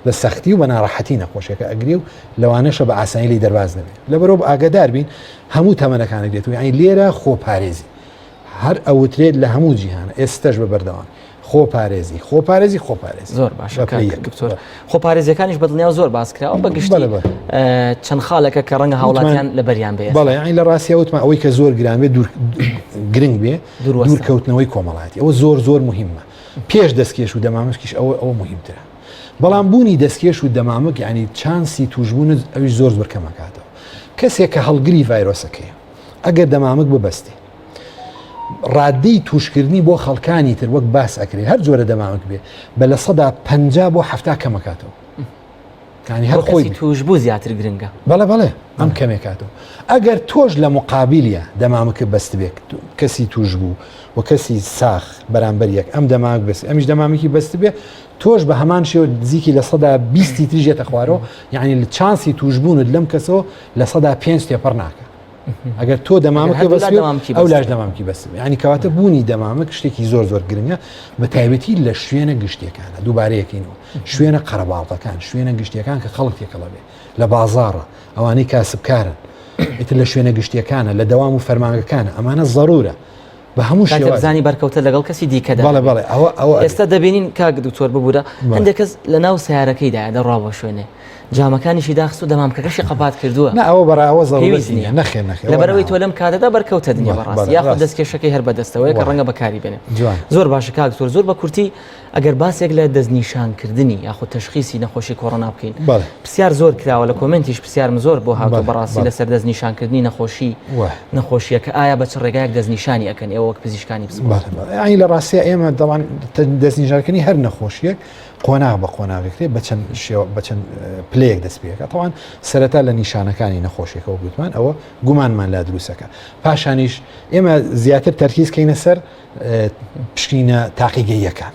بە سەختی و بە ناڕەحەتی نەخۆشیەکە ئەگرێ و لەوانەشە بە ئاسانی لی دەرباز نەبێ لەبەرەوە ئاگادار بین هەموو تەمەنەکانی دێت و یعنی لێرە خۆپارێزی هەر ئەوترێت لە هەموو جیهان ئێستش بە بەردەوام خۆپارێزی خۆپارێزی خۆپارێزی زۆر باشە دکتۆر خۆپارێزیەکانیش بەدڵنیا زۆر باس کراوە بە گشتی چەند خاڵێکە کە ڕەنگە هاوڵاتیان لەبەریان بێ بەڵێ یانی لە ڕاستیا وتمان ئەوەی کە زۆر گران بێ دوور گرنگ بێ دوورکەوتنەوەی کۆمەڵایەتی ئەوە زۆر زۆر مهمە پێش دەستکێش و دەمامشکیش ئەوە ئەوە مهمترە بەڵام بوونی دەستکێش و دەمامک ینی چانسی توشبوون ئەوی زۆر زۆر کەمەکاتەوە کەسێک کە هەڵگری ڤایرۆسەکەیە ئەگەر دەمامک ببەستێ ڕادەی توشکردنی بۆ خەڵکانی تر وەک باس ئەکرێ هەر جۆرە دەمامک بێ بە 50% بۆ 70 کەمەکاتەوە ینی هەر خۆی توش بوو زیاتر گرنگە بەڵێ بەڵێ ئەم کەمێکاتەوە ئەگەر تۆش لە مقابلیە دەمامکە بەست بێت کەسی توش بوو و کەسی ساخ بەرامبەر یەک ئەم دەماک بەس ئەمیش دەمامێکی بەست بێ تۆش بە هەمان شێوە نزیکی 20% تریژێتە خوارەوە یعنی لە چانسی توشبوونت لەم کەسەوە 5% تێپەڕ ناکە ئەگەر تۆ دەمامکە بەس ئەو لاش دەمامکی بەس ینی کەواتە بوونی دەمامک شتێکی زۆر زۆر گرنگە بە تایبەتی لە شوێنە گشتیەکانە دووبارەیەکەینەوە شوێنە قەرەباڵغەکان شوێنە گشتیەکان کە خەڵک تێکەڵە بێ لە بازاڕە ئەوانەی کاسبکارن ئیتر لە شوێنە گشتیەکانە لە دەوام و فەرمانگەکانە ئەمانە زەرورە بە هەموو شێوە زانی بەرکەوتە لەگەڵ کەسی دیکەدا بەڵێ بەڵێ ئەوە ئەوە ئێستا دەبینین کاک دکتۆر ببوورە هەندێک کەس لە ناو سیارەکەیدا دەڕوا بۆ شوێنێ جامەکانیشی داخست و دەمامکەکەشی قەپات کردووە. نا ئەوە بەڕای ئەوە زەروورەتی نییە نەخێر نەخێر لەبەرئەوەی تۆ لەم کاتەدا بەرکەوتەت نییە بەڕاستی یاخود دەستکێشەکەی هەر بەدەستەوەیە کە ڕەنگە بەکاری بێنێ. زۆر باشە کاک دکتۆر زۆر بە کورتی ئەگەر باسێک لە دەستنیشانکردنی یاخود تەشخیسی نەخۆشی کۆرۆنا بکەین پرسیار زۆر کراوە لە کۆمێنتیش پرسیارم زۆر بۆ هاتووە بەڕاستی لەسەر دەستنیشانکردنی نەخۆشی نەخۆشیەکە ئایا بە چ ڕێگایەک دەستنیشانی ئەکەن ئێوە وەک پزیشکانی پسپۆڕ؟ یانی لە ڕاستیا ئێمە دەڵان دەستنیشانکردنی هەر نەخۆشیەک قۆناغ بە قۆناغێکرێ بە چەند شێوە بە چەند پلەیەک دەست پێەکە تەوان سەرەتا لە نیشانەکانی نەخۆشیەکەەوە گوتمان ئەوە گومانمان لا دروستەکە پاشانیش ئێمە زیاتر تەرکیز کەینە سەر پشکینە تاقیگەیەکان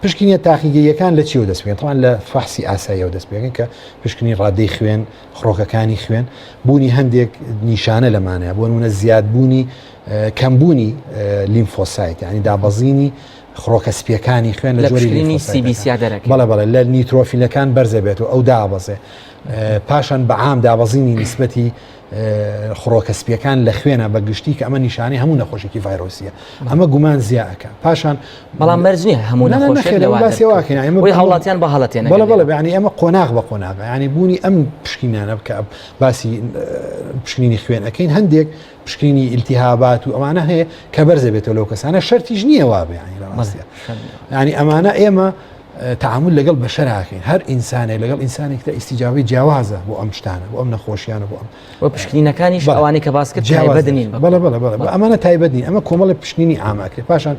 پشکینە تاقیگەیەکان لە چیەوە دەست پێکەن تەوان لە فەحسی ئاساییەوە دەست پێکەن کە پشکنی ڕادەی خوێن خڕۆکەکانی خوێن بوونی هەندێک نیشانە لەمانەیە بۆ نمونە زیادبوونی کەمبوونی lymphocyte ینی دابەزینی خڕۆکە سپیەکانی خوێن لە جۆری lymphocyte بەڵێ بەڵێ لە neutrophil ەکان بەرزە بێت و ئەو دابەزێ پاشان بە عام دابەزینی نیسبەتی خڕۆکە سپیەکان لە خوێنە بە گشتی کە ئەمە نیشانەی هەموو نەخۆشێکی ڤایرۆسیە ئەمە گومان زیاکە پاشان بەڵام مەرج نییە هەموو نەخۆشێک هاوڵاتیان بە هەڵە تێنەگەن بەڵێ بەڵێ یعنی ئەمە قۆناغ بە قۆناغ یعنی بوونی ئەم پشکینانە بکە باسی پشکنینی خوێن ئەەکەین هەندێک پشکنینی ئیلتیهابات و ئەمانە هەیە کە بەرزە بێتەوە لەو کەسانە شەرتیش نییە وابێ ینی لە ڕاستە ینی ئەمانە ئێمە تعامل لەگەڵ بەشەراکەین هەر ئینسانێک لەگەڵ ئینسانێکدا ئیسیجاوی جیاوازە بۆ ئەم شتانە بۆ ئەم نەخۆشیانە بۆ ئەم و پشکنینەکانیش ئەوانەی کە باس کرد تایبەت نین بەڵێ بەڵێ بەڵێ ئەمانە تایبەت نین ئەمە کۆمەڵی پشکنینی ئاماکرێ پاشان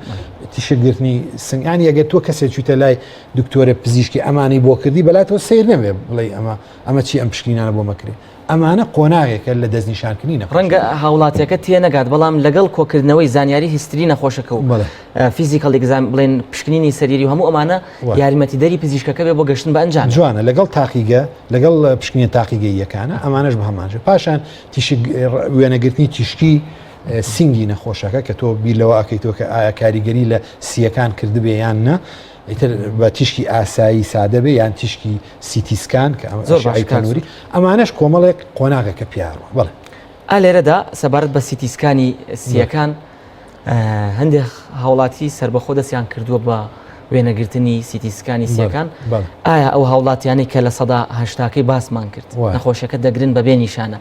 تیشکگرتنی سنگانی ئەگەر تۆ کەسێک چوویتە لای دکتۆرە پزیشکی ئەمانی بۆ کردی بەلاتەوە سیر نەبێ بڵێ ئەمە ئەمە چی ئەم پشکنینانە بۆ مەکرێ ئەمانە قۆناغێکە لە دەستنیشانکردنی نەخۆشی. ڕەنگە هاوڵاتیەکە تێنەگات بەڵام لەگەڵ کۆکردنەوەی زانیاری history نەخۆشەکە و physical exam بڵێن پشکنینی سەریری و هەموو ئەمانە یارمەتیدەری پزیشکەکە بێ بۆ گەشتن بە ئەنجام. جوانە لەگەڵ تاقیگە لەگەڵ پشکنینە تاقیگەییەکانە ئەمانەش بە هەمان شێوە پاشان تیشک وێنەگرتنی تیشکی سینگی نەخۆشەکە کە تۆ بیر لەوە ئەکەیتەوە کە ئایا کاریگەری لە سییەکان کردبێ یان نا. ئیتر بە تیشکی ئاسایی سادە بێ یان تیشکی CT scan کە ئەمە زۆر ئەشعەی باش کاک تەنوری ئەمانەش کۆمەڵێک قۆناغێکە پیاڕوە بەڵێ. ئا لێرەدا سەبارەت بە CT scan ی سییەکان هەندێک هاوڵاتی سربەخۆ دەستیان کردووە بە وێنەگرتنی CT scan ی سیەکان ئایا ئەو هاوڵاتیانەی کە 80% ەکەی باسمان کرد نەخۆشیەکە دەگرن بەبێ نیشانە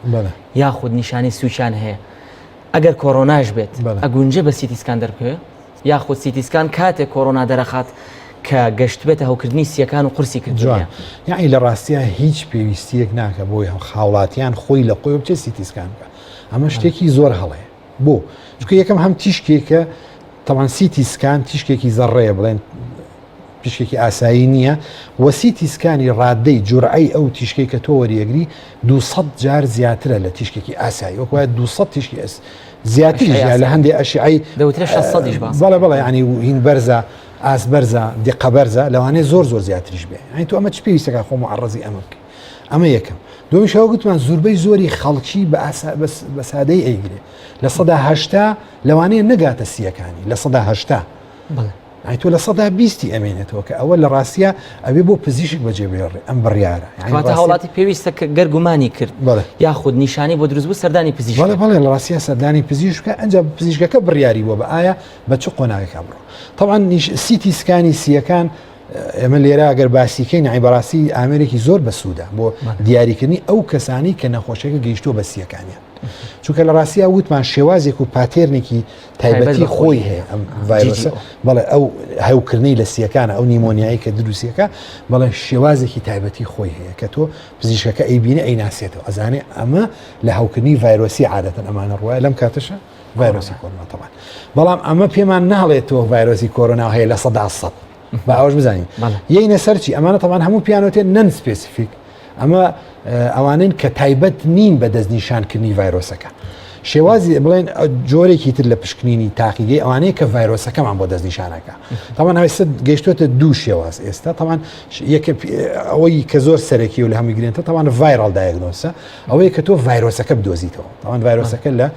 یاخود نیشانەی سوچیان هەیە ئەگەر کۆرۆناش بێت ئەگونجێ بە CT scan دەربکەوێ یاخود CT scan کاتێک کۆرۆنا دەرەخات کە گەشتبێتە هەوکردنی سیەکان و قورسی کردووە یعنی لە ڕاستە هیچ پێویستیەک ناکە بۆی هاوڵاتیان خۆی لە خۆی بچێت CT scan بکە ئەمە شتێکی زۆر هەڵەیە بۆ؟ چونکە یەکەم هەم تیشکێکە تەوان CT scan تیشکێکی زەڕەیە بڵێن تیشکێکی ئاسایی نییە وە CT scan ی ڕادەی جورعەی ئەو تیشکەی کە تۆ وەریەگری 200 جار زیاترە لە تیشکێکی ئاسایی وەک وایە 200 تیشکی ئەس زیاتریش لە هەندێ ئەشعەی دەوترێ 600 باس بەڵێ بەڵێ ینی هین بەرزە ئاست بەرزە دیقە بەرزە لەوانەیە زۆر زۆر زیاتریش بێ یعنی تۆ ئەمە چ پێویستەکە خۆ معرضی ئەمە بکەی ئەمە یەکەم دومیش ئەوە گوتمان زوربەی زۆری خەڵکی بە سادەی ئەیگرێ 80% لەوانەیە نەگاتە سیەکانی 80% ئەی تۆ 20% ئەمێنێتەوە کە ئەوە لە ڕاستە ئەبێ بۆ پزیشک بەجێ بێڕێ ئەم بڕیارە یعنی هاوڵاتی پێویستە کە گەر گومانی کرد یاخود نیشانی بۆ دروست بوو سەردانی پزیشک بەڵێ بەڵێ لە ڕاستە سەردانی پزیشکە ئەنجا پزیشکەکە بڕیاری بووە بە ئایا بە چ قۆناغێکا بڕۆ طبعا CT scan ی سیەکان ئێمە لێرە ئەگەر باسیکەین یەعنی بەڕاستی ئامێرێکی زۆر بەسوودە بۆ دیاریکردنی ئەو کەسانی کە نەخۆشیەکە گەیشتووە بە سیەکانیان چونکە لە ڕاستیا وتمان شێوازێک و pattern ێکی تایبەتی خۆی هەیە ئەم ڤایرۆسە بەڵێ ئەو هەوکردنەی لە سیەکانە ئەو pneumonia یی کە دروستیەکە بەڵێ شێوازێکی تایبەتی خۆی هەیە کە تۆ پزیشکەکە ئەیبینە ئەیناسێتەوە ئەزانێ ئەمە لە هەوکردنی ڤایرۆسی عادەتەن ئەمانە ڕوایە لەم کاتەشە ڤایرۆسی کۆرۆنا تەبان بەڵام ئەمە پێمان ناڵێتەوە ڤایرۆسی کۆرۆنا هەیە 100% با ئەوش بزانین یینە سەرچی ئەمانە تەبان هەموو پیانوتێن non-specific ئەمە ئەوانەن کە تایبەت نین بە دەستنیشانکردنی ڤایرۆسەکە شێوازی بڵێن جۆرێکی تر لە پشکنینی تاقیگەی ئەوانەیە کە ڤایرۆسەکەمان بۆ دەستنیشانەکە تاوان ئەوێستا گەیشتوتە دوو شێواز ئێستا تاوان ئەوەی کە زۆر سەرەکی و لە هەمووی گرێنتە تاوان viral diagnosis ە ئەوەیە کە تۆ ڤایرۆسەکە بدۆزیتەوە تاوان ڤایرۆسەکە لە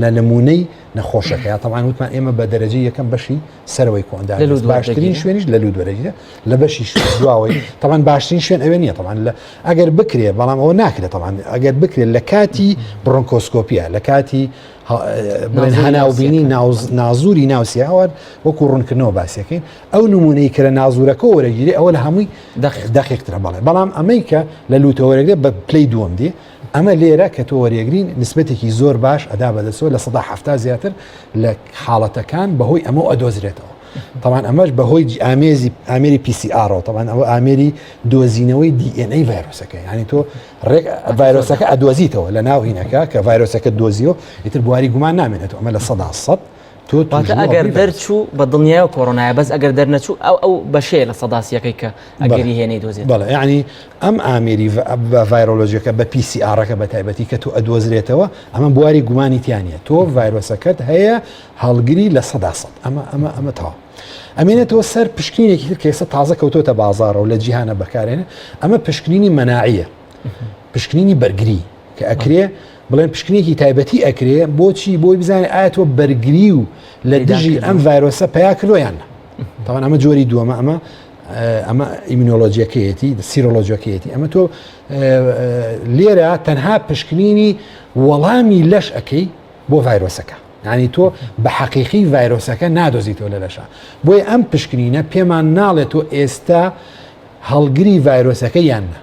لە نمونەی نەخۆشەکە یا تەوان وتمان ئێمە بە دەرەجەی یەکەم بەشی سەرەوەی کۆندا باشترین شوێنیش لە لوت وەرەگیرە لە بەشی دواوەی تەوان باشترین شوێن ئەوێ نییە تەوان لە ئەگەر بکرێ بەڵام ئەوە ناکرێت تەوان ئەگەر بکرێت لە کاتی bronchoscopy ە لە کاتی بڵێن هەناوبینی نازوری ناوسیاوە وەکو ڕوونکردنەوە باسیەکەین ئەو نمونەی کە لە نازورەکە وەرەگیری ئەوە لە هەمووی دەقیقترە بەڵێ بەڵام ئەمەی کە لە لوتەوەرەگرێت بە پلی دووەم دی ئەمە لێرە کە تۆ وەریەگرین نسبەتێکی زۆر باش ئەدا بەدەستەوە 70% زیاتر لە حاڵەتەکان بەهۆی ئەمە ئەدۆزرێتەوە. طبعا ئەمەش بەهۆی ئامێزی ئامێری PCR طبعا ئەوە ئامێری دۆزینەوەی DNA ڤایرۆسەکە یعنی تۆ ڕێک ڤایرۆسەکە ئەدۆزیتەوە لە ناو هینەکە کە ڤایرۆسەکە دۆزیەوە ئیتر بواری گومان نامێنێتەوە ئەمە 100% تۆ واتە ئەگەر دەرچوو بە دڵنیایەوە کۆرۆنایە بەس ئەگەر دەرنەچوو ئەو ئەو بەشەیە لە سەداسیەکەی کە ئەگەری هێنەی دۆزێت بەڵێ یعنی ئەم ئامێری بە ڤایرۆلۆژیەکە بە PCR ەکە بە تایبەتی کە تۆ ئەدۆزرێتەوە ئەمە بواری گومانی تیانە تۆ ڤایرۆسەکەت هەیە هەڵگری 100% ئەمە ئەمە ئەمە تەواو ئەمێنێتەوە سەر پشکنینێکی تر کە ئێستا تازە کەوتۆتە بازاڕەوە لە جیهانە بەکارێنێ ئەمە پشکنینی مەناعیە پشکنینی بەرگری کە ئەکرێ بڵێن پشکنێکی تایبەتی ئەکرێ بۆچی بۆی بزانێ ئایا تۆ بەرگری و لە دژی ئەم ڤایرۆسە پیا کردووە یان تاوان ئەمە جۆری دووەمە ئەمە ئەمە ئیمینۆلۆجیەکەیەتی سیرۆلۆجیەکەیەتی ئەمە تۆ لێرە تەنها پشکنینی وەڵامی لەش ئەەکەی بۆ ڤایرۆسەکە ینی تۆ بە حەقیقی ڤایرۆسەکە نادۆزیتەوە لە لەشە بۆیە ئەم پشکنینە پێمان ناڵێت تۆ ئێستا هەڵگری ڤایرۆسەکە یان نا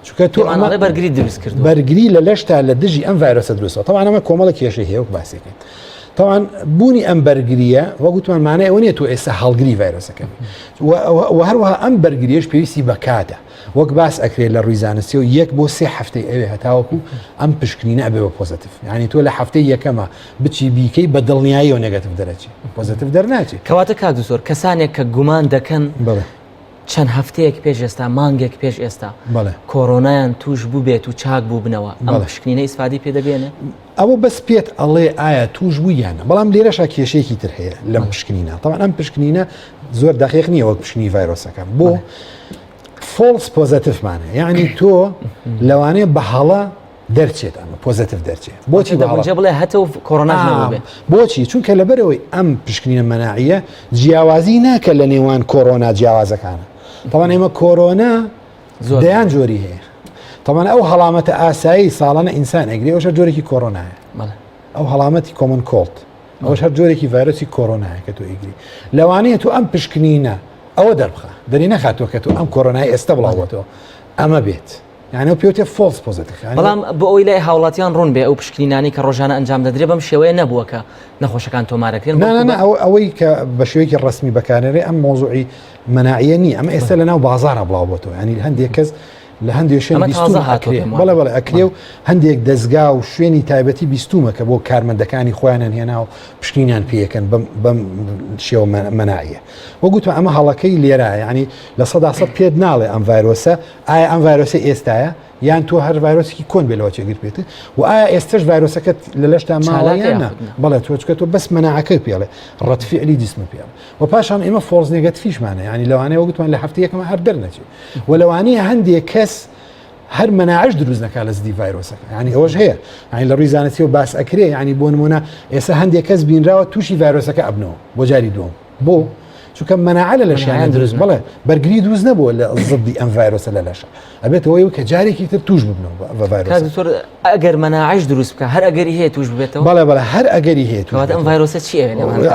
چونکە تۆ ئەمە بەرگری دروست کرد بەرگری لە لەشتا لە دژی ئەم ڤایرۆسە دروستەوە تەوان ئەمە کۆمەڵە کێشەی هەیە وەک باسێکین تەوان بوونی ئەم بەرگریە وەگوتمان مانای ئەوە نیە تۆ ئێستا هەڵگری ڤایرۆسەکە و هەروەها ئەم بەرگریش پێویستی بە کاتە وەک باس ئەکرێت لە ڕووی زانستی و یەک بۆ سێ هەفتەی ئەوێ هەتاوەکو ئەم پشکنینە ئەبێ بە positive یعنی تۆ لە هەفتەی یەکەمە بچی بیکەی بە دڵنیاییەوە negative دەرەچی positive دەرناچێت کەواتە کاک دکتۆر کەسانێک کە گومان دەکەن بەڵێ چەند هەفتەیەک پێش ئێستا، مانگێک پێش ئێستا کۆرۆنایان تووش بووبێت و چاک بووبنەوە، ئەم پشکنینە ئیسفادەی پێ دەگەیەنێ؟ ئەوە بەس پێت ئەڵێ ئایا تووش بووی یان نا، بەڵام لێرەشا کێشەیەکی تر هەیە لەم پشکنینە، تەبعەن ئەم پشکنینە زۆر دەقیق نییە وەک پشکنینی ڤایرۆسەکە، بۆ false positive مان هەیە، یعنی تۆ لەوانەیە بە هەڵە. دەرچێت ئەمە positive دەرچێت. بۆچی بە هەڵە؟ دەگونجێ بڵێ هەتە و کۆرۆناش نەبووبێ. بۆچی؟ چونکە لەبەرئەوەی ئەم پشکنینە مەناعیە جیاوازی ناکە لە نێوان کۆرۆنا جیاوازەکانە. تەبعەن ئێمە کۆرۆنا دەیان جۆری هەیە. تەبعەن ئەو هەڵامەتە ئاسایی ساڵانە ئینسان ئەگرێ ئەوش هەر جۆرێکی کۆرۆنایە. ئەو هەڵامەتی common cold ئەوش هەر جۆرێکی ڤایرۆسی کۆرۆنایە کە تۆ ئەیگری. لەوانەیە تۆ ئەم پشکنینە ئەوە دەربخا دەری نەخاتەوە کە تۆ ئەم کۆرۆنای ئێستا بڵاوبۆتەوە ئەمە بێت. یانی ئەو پێوتێ false positive. بەڵام بۆ ئەوەی لای هاوڵاتیان ڕوون بێ ئەو پشکنینانەی کە ڕۆژانە ئەنجام دەدرێ بەم شێوەیە نەبووە کە نەخۆشەکان تۆمارەکرێن. نا نا ئەوەی کە بە شێوەیەکی ڕەسمی بەکارێ ئەم مۆزوعی مەناعیە نییە، ئەمە ئێستا لە ناو بازاڕە بڵاو بۆتەوە، ینی هەندێک کەس لە هەندێک شوێن بیستوومە ئەکرێ، بەڵێ بەڵێ ئەکرێ و هەندێک دەزگا و شوێنی تایبەتی بیستوومە کە بۆ کارمەندەکانی خۆیانیان هێنا و پشکنینیان پێیەکەن بەم شێوە مەناعیە. وە گوتمە ئەمە هەڵەکەی لێرە، یعنی 100% پێت ناڵێ ئەم ڤایرۆسە ئایا ئەم ڤایرۆسە ئێستایە یان تۆ هەر ڤایرۆسێکی کۆن بێ لەوە چێگرت بێت و ئایا ئێستش ڤایرۆسەکەت لە لەشتا ماوە یان نا بەڵێ تۆ چکە تۆ بەس مەناعەکە پێڵێ ڕەت فعلی جسم پێڵ و پاشان ئێمە false negative یشمانە ینی لەوانەیە وەگوتمان لە هەفتەیەکەمە هەر دەرنەچێت و لەوانەیە هەندێک کەس هەر مەناعش دروست نەکات لە زدی ڤایرۆسەکە ینی ئەوەش هەیە ینی لە ڕووی زانستیەوە باس ئەکرێ ینی بۆ نمونە ئێستا هەندێک کەس بینراوە تووشی ڤایرۆسەکە ئەبنەوە بۆ جاری دووەم بۆ چونکە مەناعە لە لەشیان دروست بڵێ بەرگری دروست نەبووە لە زدی ئەم ڤایرۆسە لە لەشە ئەبێت ئەوەی کە جارێکی تر توش ببنەوە بە ڤایرۆس ئەگەر مەناعەش دروست بکە هەر ئەگەری هەیە توش ببێتەوە بەڵێ بەڵێ هەر ئەگەری هەیە توش ئەم ڤایرۆسە چی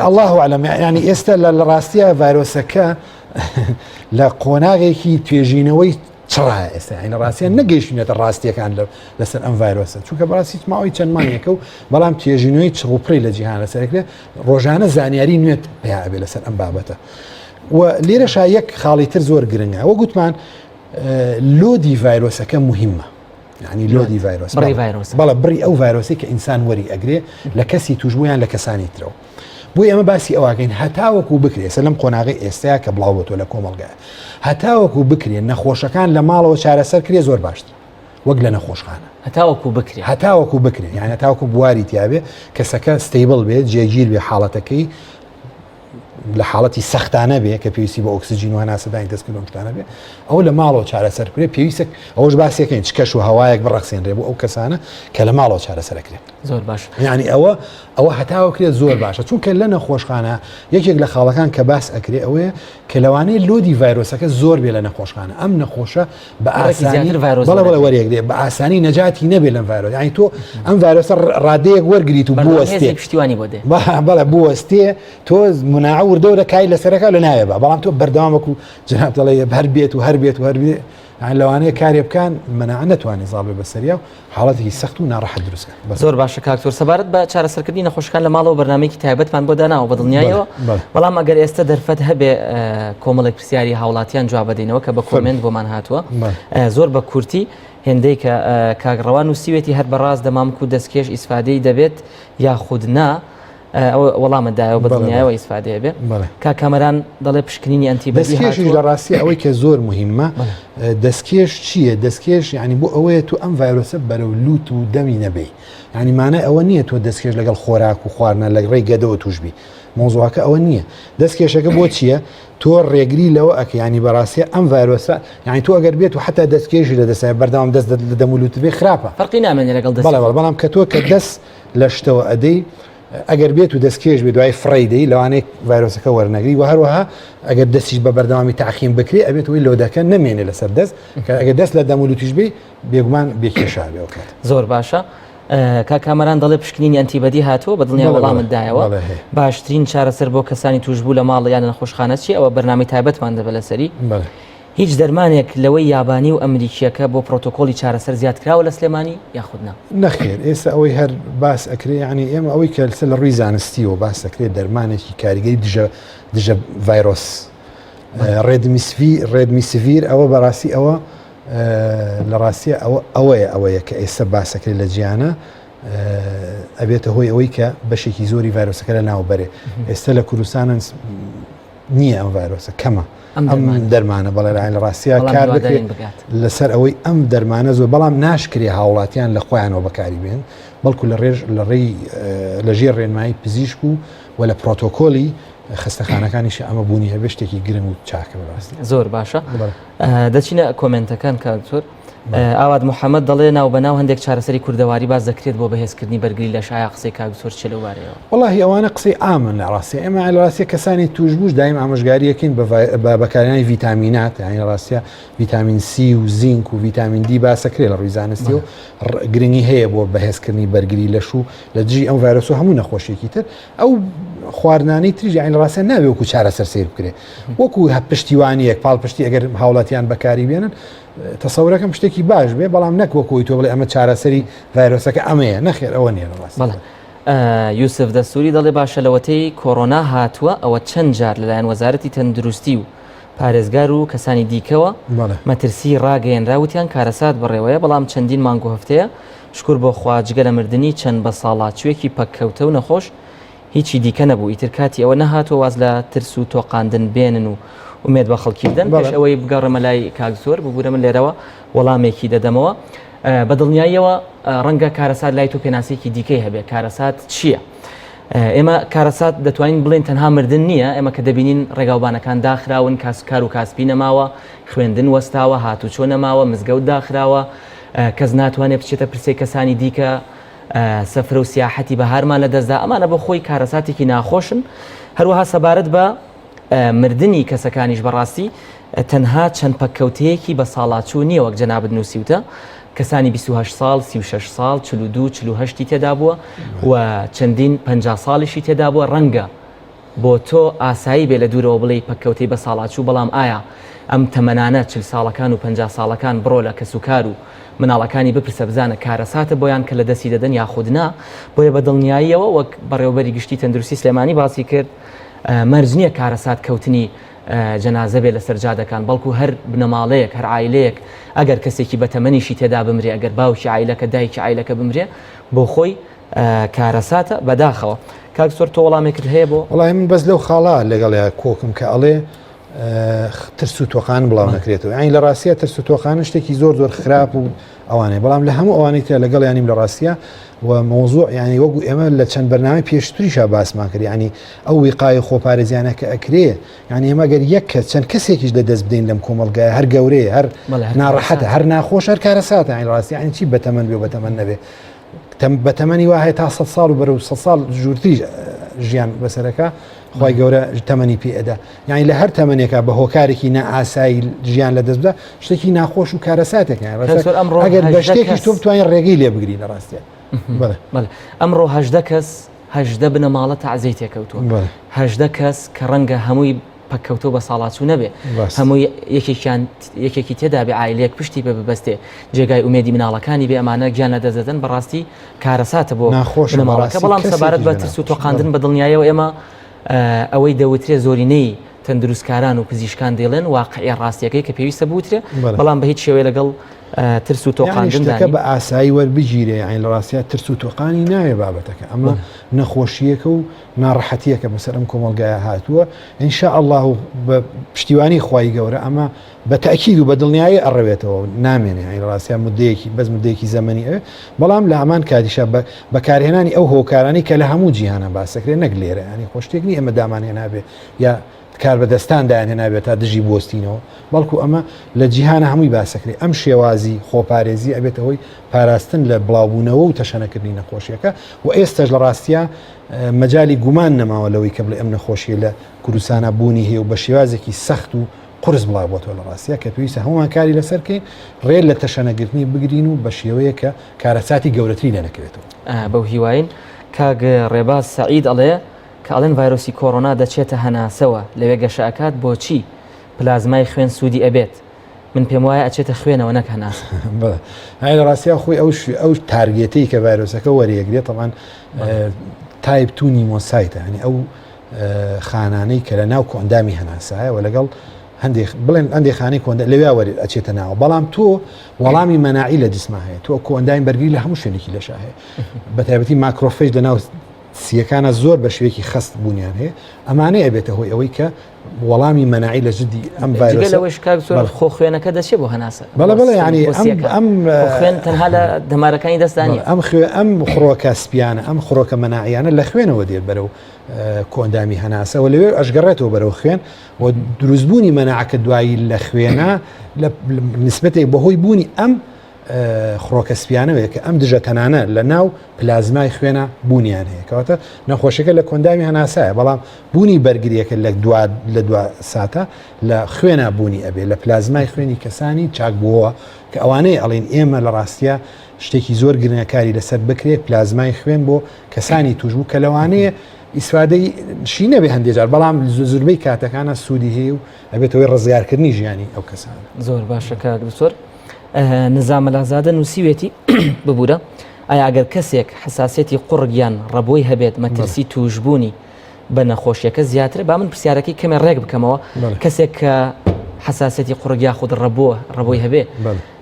الله اعلم ینی ئێستا لە ڕاستیە ڤایرۆسەکە لە قۆناغێکی توێژینەوەی چڕایە ئێستا یعنی ڕاستیان نەگەیشتونەتە ڕاستیەکان لەسەر ئەم ڤایرۆسە چونکە بەڕاستی ماوەی چەند مانگێکە و بەڵام توێژینەوەی چڕوپڕی لە جیهان لەسەرکرێ ڕۆژانە زانیاری نوێت پیا ئەبێ لەسەر ئەم بابەتە و لێرەشا یەک خاڵی تر زۆر گرنگە وە گوتمان load ی ڤایرۆسەکە مهمە یعنی load ی ڤایرۆس بڕی ڤایرۆس بەڵێ بڕی ئەو ڤایرۆسی کە ئینسان وەری ئەگرێ لە کەسی توشبوویان لە کەسانی ترەوە بۆیە ئێمە باسی ئەوەکەین هەتاوەکو بکرێ ئێستا لەم قۆناغەی ئێستایا کە بڵاو بۆتەوە لە کۆمەڵگایە هەتاوەکو بکرێ نەخۆشەکان لە ماڵەوە چارەسەر کرێ زۆر باشترە وەک لە نەخۆشخانە هەتاوەکو بکرێ هەتاوەکو بکرێ یان هەتاوەکو بواری تیاابێ کەسەکە stable بێت جێگیر بێ حاڵەتەکەی لە حاڵەتی سەختانە بێ کە پێویستی بە ئۆکسجین و هەناسەدانی دەستکرد شتانە بێ ئەو لە ماڵەوە چارەسەر بکرێ پێویستە ئەوش باسیەکەین چ کەش و هەوایەک بڕەخسێنرێ بۆ ئەو کەسانە کە لە ماڵەوە چارەسەرەکرێت زۆر باش یعنی ئەوە ئەوە هەتاوەکرێت زۆر باشە چونکە لە نەخۆشخانە یەکێک لە خاڵەکان کە باس ئەکرێ ئەوەیە کە لەوانەیە load ی ڤایرۆسەکە زۆر بێ لە نەخۆشخانە ئەم نەخۆشە بە ئاسانی ڤایرۆس بەڵێ بەڵێ وەرێگرێ بە ئاسانی نەجاتی نەبێ لەم ڤایرۆس یعنی تۆ ئەم ڤایرۆسە ڕادەیەک وەرگریت و بوەستێ پشتیوانی بۆ دێ بەڵێ بوەستێ تۆ مناعە وردە وردە کاری لەسەرەکە لە ناوێ بە بەڵام تۆ بەردەوام وەکو جناب دەڵێ هەر بێت و هەر بێت و هەر بێت لەوانەیە کارێ بکان مناعە نەتوانێت زاڵ بێ بەسەریا و حاڵەتێکی سەخت و ناڕەحەت دروست کات. بەس. زۆر باشە کاک تۆر سەبارەت بە چارەسەرکردنی نەخۆشەکان لە ماڵەوە بەرنامەیەکی تایبەتمان بۆ داناوە بە دڵنیایەوە بەڵام ئەگەر ئێستا دەرفەت هەبێ کۆمەڵێک پرسیاری هاوڵاتیان جواب بدەینەوە کە بە comment بۆمان هاتووە زۆر بە کورتی هێندەی کە کاک ڕەوان نووسیوێتی هەر بەڕاست دەمامک و دەستکێش ئیسفادەی دەبێت یاخود نا ئەوە وەڵامت دایەوە بە دڵنیایەوە ئیسفادەیە بێ کاک کامەران دەڵێ پشکنینی antibody دەستکێشیش لە ڕاستی ئەوەی کە زۆر مهمە دەستکێش چییە دەستکێش یعنی بۆ ئەوەیە تو ئەم ڤایرۆسە بەرەو لوت و دەمی نەبێ یعنی مانای ئەوە نییە تۆ دەستکێش لەگەڵ خۆراک و خواردنە لە ڕێی گەدەوە توش بی مۆزوعەکە ئەوە نییە دەستکێشەکە بۆ چییە تۆ ڕێگری لەوە ئەکە ینی بەڕاستە ئەم ڤایرۆسە یعنی تۆ ئەگەر بێت و حتا دەستکێشی لە دەسای بەردەوام دەست لە دەم و لوت بێ خراپە فەرقی نامێنێ لەگەڵ دەست بەڵام کە تۆ کە دەست لە شتەوە ئەدەی ئەگەر بێت و دەستکێش بێ دوای فڕێی دەی لەوانەیە ڤایرۆسەکە وەرنەگری و هەروەها ئەگەر دەستیش بە بەردەوامی تاخیم بکرێ ئەبێت ئەوەی load ەکە نەمێنێ لەسەر دەست کە ئەگەر دەست لە دەم و لوتیش بێ بێگومان بێکێشا بێ ئەو کات. زۆر باشە کاک کامەران دەڵێ پشکنینی antibody هاتووە بە دڵنیا وەڵامت دایەوە باشترین چارەسەر بۆ کەسانی توشبوو لە ماڵ یان لە نەخۆشخانە چییە ئەوە بەرنامەی تایبەتمان دەبێت لەسەری هیچ دەرمانێک لەوەی یابانی و ئەمریکییەکە بۆ پرۆتۆکۆڵی چارەسەر زیادکراوە لە سلێمانی یاخود نا؟ نەخێر ئێستا ئەوەی هەر باس ئەکرێ یانی ئێمە ئەوەی کە لەسەر لە ڕووی زانستیەوە باس ئەکرێ دەرمانێکی کاریگەری دژە دژە ڤایرۆس ڕێدمیسڤی ڕێدمیسڤیر ئەوە بەڕاستی ئەوە لە ڕاستیە ئەوە ئەوەیە ئەوەیە کە ئێستا باسەکرێت لە جیانە ئەبێتە هۆی ئەوەی کە بەشێکی زۆری ڤایرۆسەکە لە ناو بەرێ ئێستا لە کوردستانن نییە ئەم ڤایرۆسە کەمە ئەم دەرمانە بەڵێ لە ڕاستیا کار بکرێت لەسەر ئەوەی ئەم دەرمانە زۆر بەڵام ناشکرێ هاوڵاتیان لە خۆیانەوە بەکاری بێن بەڵکو لە ڕێژ لە ڕێی لە ژێر ڕێنمایی پزیشک و و لە پرۆتۆکۆلی خەستەخانەکانیش ئەمە بوونی هەبێ شتێکی گرنگ و چاکە بەڕاستی زۆر باشە دەچینە comment ەکان کاک دکتۆر. ئاوات محەممەد دەڵێ ناو بەناو هەندێک چارەسەری کوردەواری باس دەکرێت بۆ بەهێزکردنی بەرگری لەش ئایا قسەی کاک دکتۆر چیە لەو بارەیەوە؟ وەڵاهی ئەوانە قسەی عامن لە ڕاستیا ئێمە لە ڕاستیا کەسانی توشبووش دایم ئامۆژگاریەکەین بە بەکارهێنانی ڤیتامینات یانی لە ڕاستیا ڤیتامین سی و زینک و ڤیتامین دی باسەکرێ لە ڕووی زانستی و گرنگی هەیە بۆ بەهێزکردنی بەرگری لەش و لە دژی ئەم ڤایرۆس و هەموو نەخۆشیێکی تر ئەو خواردنانەی تریش یانی لە ڕاستیا نابێ وەکو چارەسەر سەیر بکرێ وەکو پشتیوانیەک پاڵپشتی ئەگەر هاوڵاتیان بەکاری بێنن تەسەورەکەم شتێکی باش بێ بەڵام نەک وەکو تۆ بڵێ ئەمە چارەسەری ڤایرۆسەکە ئەمەیە نەخێر ئەوە نییە لە ڕاستی. بەڵێ یوسف دەستوری دەڵێ باشە لەوەتەی کۆرۆنا هاتووە ئەوە چەند جار لەلایەن وەزارەتی تەندروستی و پارێزگار و کەسانی دیکەوە مەترسی ڕاگەیەنرا وتیان کارەسات بەڕێوەیە بەڵام چەندین مانگ و هەفتەیە شکر بۆ خوا جگە لە مردنی چەند بەساڵاچووێکی پەککەوتە و نەخۆش هیچی دیکە نەبوو، ئیتر کاتی ئەوە نەهاتووە واز لە ترس و تۆقاندن بێنن و ئومێد بە خەڵکی بدەن؟ پێش ئەوەی بگەڕێمە لای کاک زۆر، ببورە من لێرەوە وەڵامێکی دەدەمەوە. بە دڵنیاییەوە ڕەنگە کارەسات لای تۆ پێناسەیەکی دیکەی هەبێ، کارەسات چییە؟ ئێمە کارەسات دەتوانین بڵێین تەنها مردن نییە، ئێمە کە دەبینین ڕێگاوبانەکان داخراون، کار و کاسپی نەماوە، خوێندن وەستاوە، هاتوچۆ نەماوە، مزگەوت داخراوە، کەس ناتوانێت بچێتە پرسەی کەسانی دیکە، سەفرە و سیاحەتی بەهارمان لەدەستدا، ئەمانە بۆ خۆی کارەساتێکی ناخۆشن. هەروەها سەبارەت بە مردنی کەسەکانیش بەڕاستی تەنها چەند پەککەوتەیەکی بە ساڵاچوو نییە وەک جەنابت نووسیوتە، کەسانی 28 ساڵ، 36 ساڵ، 42، 48 تێدا بووە و چەندین 50 ساڵیشی تێدا بووە، ڕەنگە بۆ تۆ ئاسایی بێ لە دوورەوە بڵێی پەککەوتەی بەساڵاچوو، بەڵام ئایا ئەم تەمەنانە 40 ساڵەکان و 50 ساڵەکان بڕۆ لە کەسوکار و مناڵەکانی بپرسە بزانە کارەساتە بۆیان کە لەدەستی دەدەن یاخود نا، بۆیە بە دڵنیاییەوە وەک بەڕێوەبەری گشتی تەندروستی سلێمانی باسی کرد مەرج نییە کارەسات کەوتنی جەنازە بێ لەسەر جادەکان بەڵکو هەر بنەماڵەیەک هەر عایلەیەک ئەگەر کەسێکی بەتەمەنیشی تێدا بمرێ ئەگەر باوکی عایلەکە دایکی عایلەکە بمرێ بۆ خۆی کارەساتە بەداخەوە. کاک سۆر تۆ وەڵامێکت هەیە بۆ؟ وەڵی من بەس لەو خاڵە لەگەڵیا کۆکم کە ئەڵێ ترس و تۆقان بڵاو نەکرێتەوە یانی لە ڕاستە ترس و تۆقان شتێکی زۆر زۆر خراپ و ئەوانەیە بەڵام لە هەموو ئەوانەی تر لەگەڵ یانیم لە ڕاستە و مۆزوع ینی وەکو ئێمە لە چەند بەرنامەی پێشتریشا باسمان کرد ینی ئەو وقای خۆپارێزیانە کە ئەکرێ یعنی ئێمە گەر یەک کەس چەند کەسێکیش لە دەست بدەین لەم کۆمەڵگایە هەر گەورەیە هەر ناڕەحەتە هەر ناخۆش هەر کارەساتە یعنی ڕاستی یعنی چی بەتەمەن بێ بەتەمەن نەبێ بەتەمەنی وا هەیە تا سە ساڵ و بەرەو سە ساڵ ژوورتریش ژیان بەسەرەکە خی گەورە تەمەنی پێ ئەدا یعنی لە هەر تەمەنێکە بە هۆکارێکی نائاسایی ژیان لە دەست بدە شتێکی ناخۆش و کارەساتێک ئەگەر بە شتێکی تۆ بتوانین ڕێگەی لێ بگری لە ڕاستە ئەمڕۆ هەدە کەس هەدە بنەماڵە تەعزیەی تێکەوتووە هەدە کەس کە ڕەنگە هەمووی پەککەوتەو بەساڵاچوو نەبێ هەمووی یەکێکیان یەکێکی تێدا بێ عایلەیەک پشتی پێ ببەستێ جێگای ئومێدی مناڵەکانی بێ ئەمانە گیان لەدەست دەدەن بەڕاستی کارەساتە بۆ ناخۆش بنەماڵەکە بەڵام سەبارەت بە ترس و تۆقاندن بە دڵنیایەوە ئێمە ئەوەی دەوترێ زۆرینەی تەندروستکاران و پزیشکان دەیڵێن واقعیە ڕاستیەکەی کە پێویستە بوترێ بەڵام بە هیچ شێوەیە لەگەڵ ترس و تۆقاندن بە ئاسایی وەربگیرێ یانی لە ڕاستیا ترس و تۆقانی ناوێ بابەتەکە ئەمە نەخۆشیەکە و ناڕەحەتیەکە بەسەر ئەم کۆمەڵگایە هاتووە ان شاء اللە و بە پشتیوانی خوای گەورە ئەمە بە تەئکید و بە دڵنیایی ئەڕەوێتەوە و نامێنێ یانی ڕاستیان مدەیەکی بەس مدەیەکی زەمەنی ئەوێ بەڵام لە هەمان کاتیشا بە بەکارهێنانی ئەو هۆکارانەی کە لە هەموو جیهانە باسەکرێ نەک لێرە ینی خۆ شتێک نییە ئێمە دامان هێنابێ یا کاربەدەستان دایان هێنابێت تا دژی بوەستینەوە بەڵکو ئەمە لە جیهانە هەمووی باسەکرێ ئەم شێوازی خۆپارێزی ئەبێتە هۆی پاراستن لە بڵاوبوونەوە و تەشەنەکردنی نەخۆشیەکە و ئێستاش لە ڕاستیا مەجالی گومان نەماوە لەوەی کە بڵێ ئەم نەخۆشیە لە کوردستانا بوونی هەیە و بە شێوازێکی سەخت و قورس بڵاو بۆتەوە لە ڕاستیا کە پێویستە هەموومان کاری لەسەر بکەین ڕێ لە تەشەنەگرتنی بگرین و بە شێوەیەک کە کارەساتی گەورەتری لێ نەکەوێتەوە. بەو هیواین. کاک ڕێباز سەعید ئەڵێ، کە ئەڵێن ڤایرۆسی کۆڕۆنا دەچێتە هەناسەوە لەوێ گەشە ئەکات بۆچی پلازمای خوێن سوودی ئەبێت؟ من پێم وایە ئەچێتە خوێنەوە نەک هەناسە. بەڵێ هەی لە ڕاستیا خۆی ئەو ئەو target ەی کە ڤایرۆسەکە وەریەگرێت تەبعەن type 2 pneumocyte ە ینی ئەو خانانەی کە لە ناو کۆئەندامی هەناسایە و لەگەڵ هەندێک بڵێن هەندێک خانەی کۆندە لەویا وەری ئەچێتە ناوە بەڵام تۆ وەڵامی مەناعی لە جسما هەیە تۆ کۆئەندامی بەرگری لە هەموو شوێنێکی لەشا هەیە بە تایبەتی macrophage لە ناو سیەکانە زۆر بە شێوەیەکی خەست بوونیان هەیە ئەمانەیە ئەبێتە هۆی ئەوەی کە وەڵامی مەناعی لە جدی ئەم ڤایرۆسە لەوەش کاک زۆر خۆ خوێنەکە دەچێت بۆ هەناسە بەڵێ بەڵێ ینی ئەم خوێن تەنها لە دەمارەکانی دەستانی ئەم خوێ ئەم خڕۆکە سپیانە ئەم خڕۆکە مەناعیانە لە خوێنەوە دێت بەرەو کۆئەندامی هەناسە و لەوێ ئەشگەڕێتەوە بەرەو خوێن و دروستبوونی مەناعەکە دوایی لە خوێنە لە نسبەتێک بەهۆی بوونی ئەم خڕۆکە سپیانەوەیە کە ئەم دژە تەنانە لە ناو پلازمای خوێنە بوونیان هەیە کەواتە نەخۆشیەکە لە کۆندامی هەناسایە بەڵام بوونی بەرگریەکە لە دوا لە دوا ساتە لە خوێنا بوونی ئەبێ لە پلازمای خوێنی کەسانی چاکبووەوە کە ئەوانەی ئەڵین ئێمە لە ڕاستە شتێکی زۆر گرنگە کاری لەسەر بکرێت پلازمای خوێن بۆ کەسانی توشبوو کە لەوانەیە ئیسفادەی شی نەبێ هەندێک جار بەڵام زوربەی کاتەکانە سوودی هەیە و ئەبێتەوەی ڕزگارکردنی ژیانی ئەو کەسانە. زۆر باشە کاک دکتۆر نزام مەلازادە نووسیوێتی ببوورە ئایا ئەگەر کەسێک حساسیەتی قوڕگ یان ڕەبۆی هەبێت مەترسی توشبوونی بە نەخۆشیەکە زیاترە با من پرسیارەکەی کەمێ ڕێک بکەمەوە کەسێک کە حساسیەتی قوڕگ یاخود ڕەبۆ ڕەبۆی هەبێ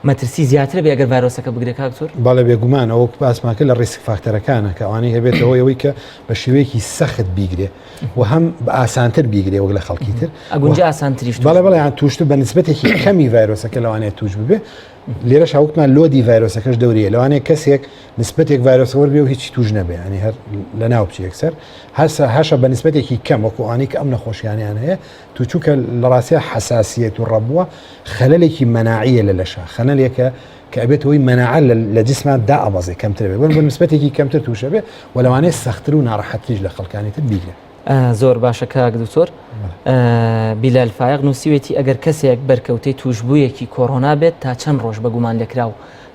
مەترسی زیاترە بێ ئەگەر ڤایرۆسەکە بگرێ کاک دکتۆر؟ بەڵێ بێگومان ئەوە باسمان کرد لە risk factor ەکانە کە ئەوانەی هەبێتەوە ئەوەی کە بە شێوەیەکی سەخت بیگرێ و هەم بە ئاسانتر بیگرێ وەک لە خەڵکی تر ئەگونجا ئاسانتریش بەڵێ بەڵێ یان تووشتر بە نسبەتێکی کەمی ڤایرۆسەکە لەوانەیە توش ببێ لێرەش هاوتمان load ی ڤایرۆسەکەش دەوریە لەوانەیە کەسێک نسبەتێک ڤایرۆسە وەرگێ و هیچی توش نەبێ ینی هەر لە ناو بچێ یەکسەر هەسە هەشە بە نسبەتێکی کەم وەکو ئەوانەی کە ئەم نەخۆشیانیان هەیە تو چونکە لە ڕاستیا حەساسیەت و ڕەبووە خەلەلێکی مەناعیە لە لەشە خەنەلێکە کە ئەبێت هۆی مەناعە لە جسمان دائەبەزێ کەمتر بێ بە نسبەتێکی کەمتر تووشە بێ و لەوانەیە سەختتر و ناڕەحەتتریش لە خەڵکانی تر بیگرێ. زۆر باشە کاک دکتۆر بیلال فایق نووسیوێتی ئەگەر کەسێک بەرکەوتەی تووشبوویەکی کۆرۆنا بێت تا چەند ڕۆژ بە گومان لێکراو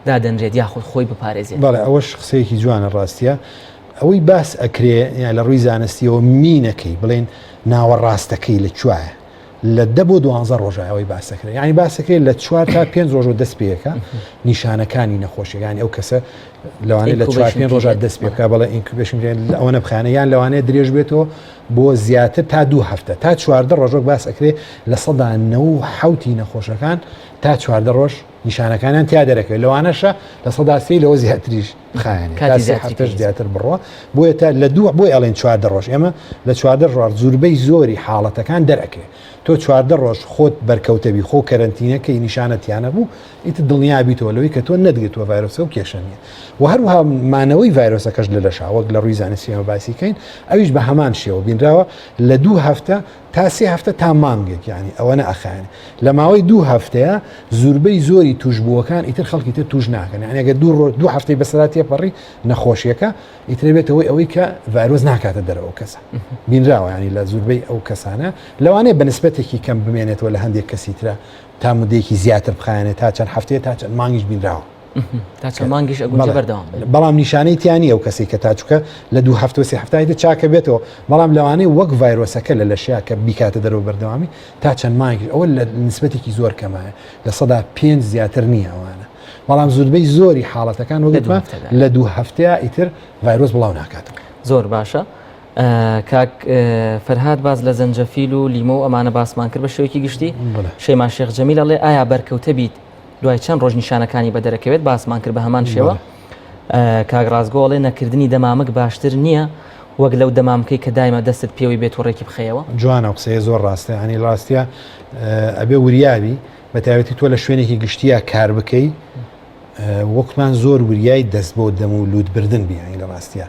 دادەنرێت یاخود خۆی بپارێزێت؟ بەڵێ ئەوەش قسەیەکی جوانە ڕاستیە ئەوەی باس ئەکرێ یان لە ڕووی زانستیەوە مینەکەی بڵێن ناوەڕاستەکەی لە کوایە لە دە بۆ دوانزە ڕۆژە ئەوەی باسەکرێت یعنی باسەکرێت لە چوار تا پێنج ڕۆژەوە دەست پێەکە نیشانەکانی نەخۆشیەکانی ئەو کەسە لەوانەیە لە چوار پێنج ڕۆژە دەست پێ بکە بەڵێ incubation ئەوە نەبخانە یان لەوانەیە درێژ بێتەوە بۆ زیاتر تا دوو هەفتە تا 14 ڕۆژ وەک باس ئەکرێ 97% نەخۆشەکان تا 14 ڕۆژ نیشانەکانیان تیا دەرەکەوێت لەوانەشە 3% لەوە زیاتریش بخایەنێ تا سێ هەفتەش زیاتر بڕۆ بۆیە تا لە دوو بۆی ئەڵێن 14 ڕۆژ ئێمە لە 14 ڕۆژ زوربەی زۆری حاڵەتەکان دەرەکەوێت تۆ 14 ڕۆژ خۆت بەرکەوتەبی خۆ کەرەنتینەکەی نیشانە تیانە بوو ئیتر دڵنیا بیتەوە لەوەی کە تۆ نەتگرتووە ڤایرۆسەکە و کێشە نییە و هەروەها مانەوەی ڤایرۆسەکەش لە لەشا وەک لە ڕووی زانستیەوە باسی کەین ئەویش بە هەمان شێوە بینراوە لە دوو هەفتە تا سێ هەفتە تا مانگێک یانی ئەوەنە ئەخایەنێ لە ماوەی دوو هەفتەیە زوربەی زۆری توشبووەکان ئیتر خەڵکی تر توش ناکەن یانی ئەگەر دوو ڕۆژ دوو هەفتەی بەسەرا تێپەڕی نەخۆشیەکە ئیتر بێتەوەی ئەوەی کە ڤایرۆس ناکاتە دەرەوە ئەو کەسە بینراوە ینی لە زوربەی ئەو کەسانە لەوانەیە بە نسبەتێکی کەم بمێنێتەوە لە هەندێک کەسی ترە تا مدەیەکی زیاتر بخایەنێت تا چەند هەفتەیە تا چەند مانگیش بینراوە تا چەند مانگیش ئەگونجێ بەردەوام بێت. بەڵام نیشانەی تیا نییە ئەو کەسەی کە تا چونکە لە دوو هەفتە و سێ هەفتای تر چاکە بێتەوە بەڵام لەوانەیە وەک ڤایرۆسەکە لە لەشیا کە بیکاتە دەرەوە بەردەوامی تا چەند مانگیش ئەوە لە نسبەتێکی زۆر کەمایە 5% زیاتر نییە ئەوانە بەڵام زوربەی زۆری حاڵەتەکان وەک وتمان لە دوو هەفتەیە ئیتر ڤایرۆس بڵاو ناکاتەوە. زۆر باشە کاک فەرهاد باس لە زەنجەفیل و لیمۆ و ئەمانە باسمان کرد بە شێوەیەکی گشتی شەیما شێخ جەمیل ئەڵێ ئایا بەرکەوتە بیت دوای چەند ڕۆژ نیشانەکانی بە دەرەکەوێت باسمان کرد بە هەمان شێوە کاک ڕاستگۆ ئەڵێ نەکردنی دەمامک باشتر نییە وەک لەو دەمامکەی کە دایمە دەستت پێوەی بێت و ڕێکی بخەیەوە جوانە قسەیە زۆر ڕاستە ینی ڕاستە ئەبێ وریاوی بە تایبەتی تۆ لە شوێنێکی گشتیە کار بکەی وەکمان زۆر وریای دەست بۆ دەم و لوت بردن بیانی لە ڕاستە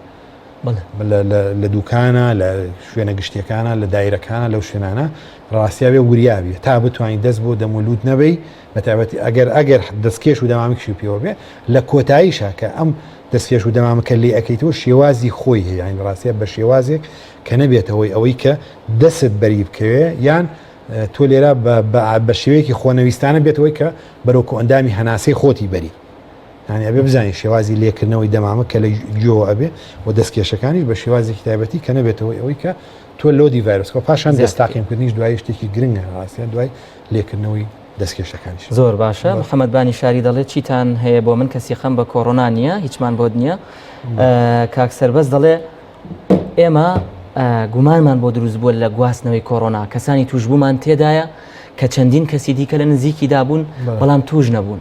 لە دوکانە لە شوێنە گشتیەکانە لە دایرەکانە لەو شوێنانە ڕاستیا بێ وریاوی تا بتوانین دەست بۆ دەم و لوت نەبەی بەتایبەتی ئەگەر ئەگەر دەستکێش و دەمامکشی پێوە بێ لە کۆتاییشا کە ئەم دەستکێش و دەمامکە لێ ئەەکەیتەوە شێوازی خۆی هەیە یانی ڕاستە بە شێوازێک کە نەبێتەوەی ئەوەی کە دەست بەری بکەوێ یان تۆ لێرە بە شێوەیەکی خۆنەویستانە بێتەوەی کە بەرەو کۆئەندامی هەناسەی خۆتی بەری یانی ئەبێ بزانین شێوازی لێکردنەوەی دەمامک کە لە گوێوە ئەبێ و دەستکێشەکانیش بە شێوازێکی تایبەتی کە نەبێتەوەی ئەوەی کە تۆ load ی ڤایرۆسکە پاشان دەست تاقیمکردنیش دوای شتێکی گرنگە ڕاستیان دوای لێکردنەوەی دەستکێشەکانیش. زۆر باشە محەممەد بانی شاری دەڵێت چیتان هەیە بۆ من کەسی خەم بە کۆرۆنا نییە هیچمان بۆت نییە کاک سەربەست دەڵێ ئێمە گومانمان بۆ دروست بووە لە گواستنەوەی کۆرۆنا کەسانی توشببوومان تێدایە کە چەندین کەسی دیکە لە نزیکی دابوون بەڵام توش نەبوون.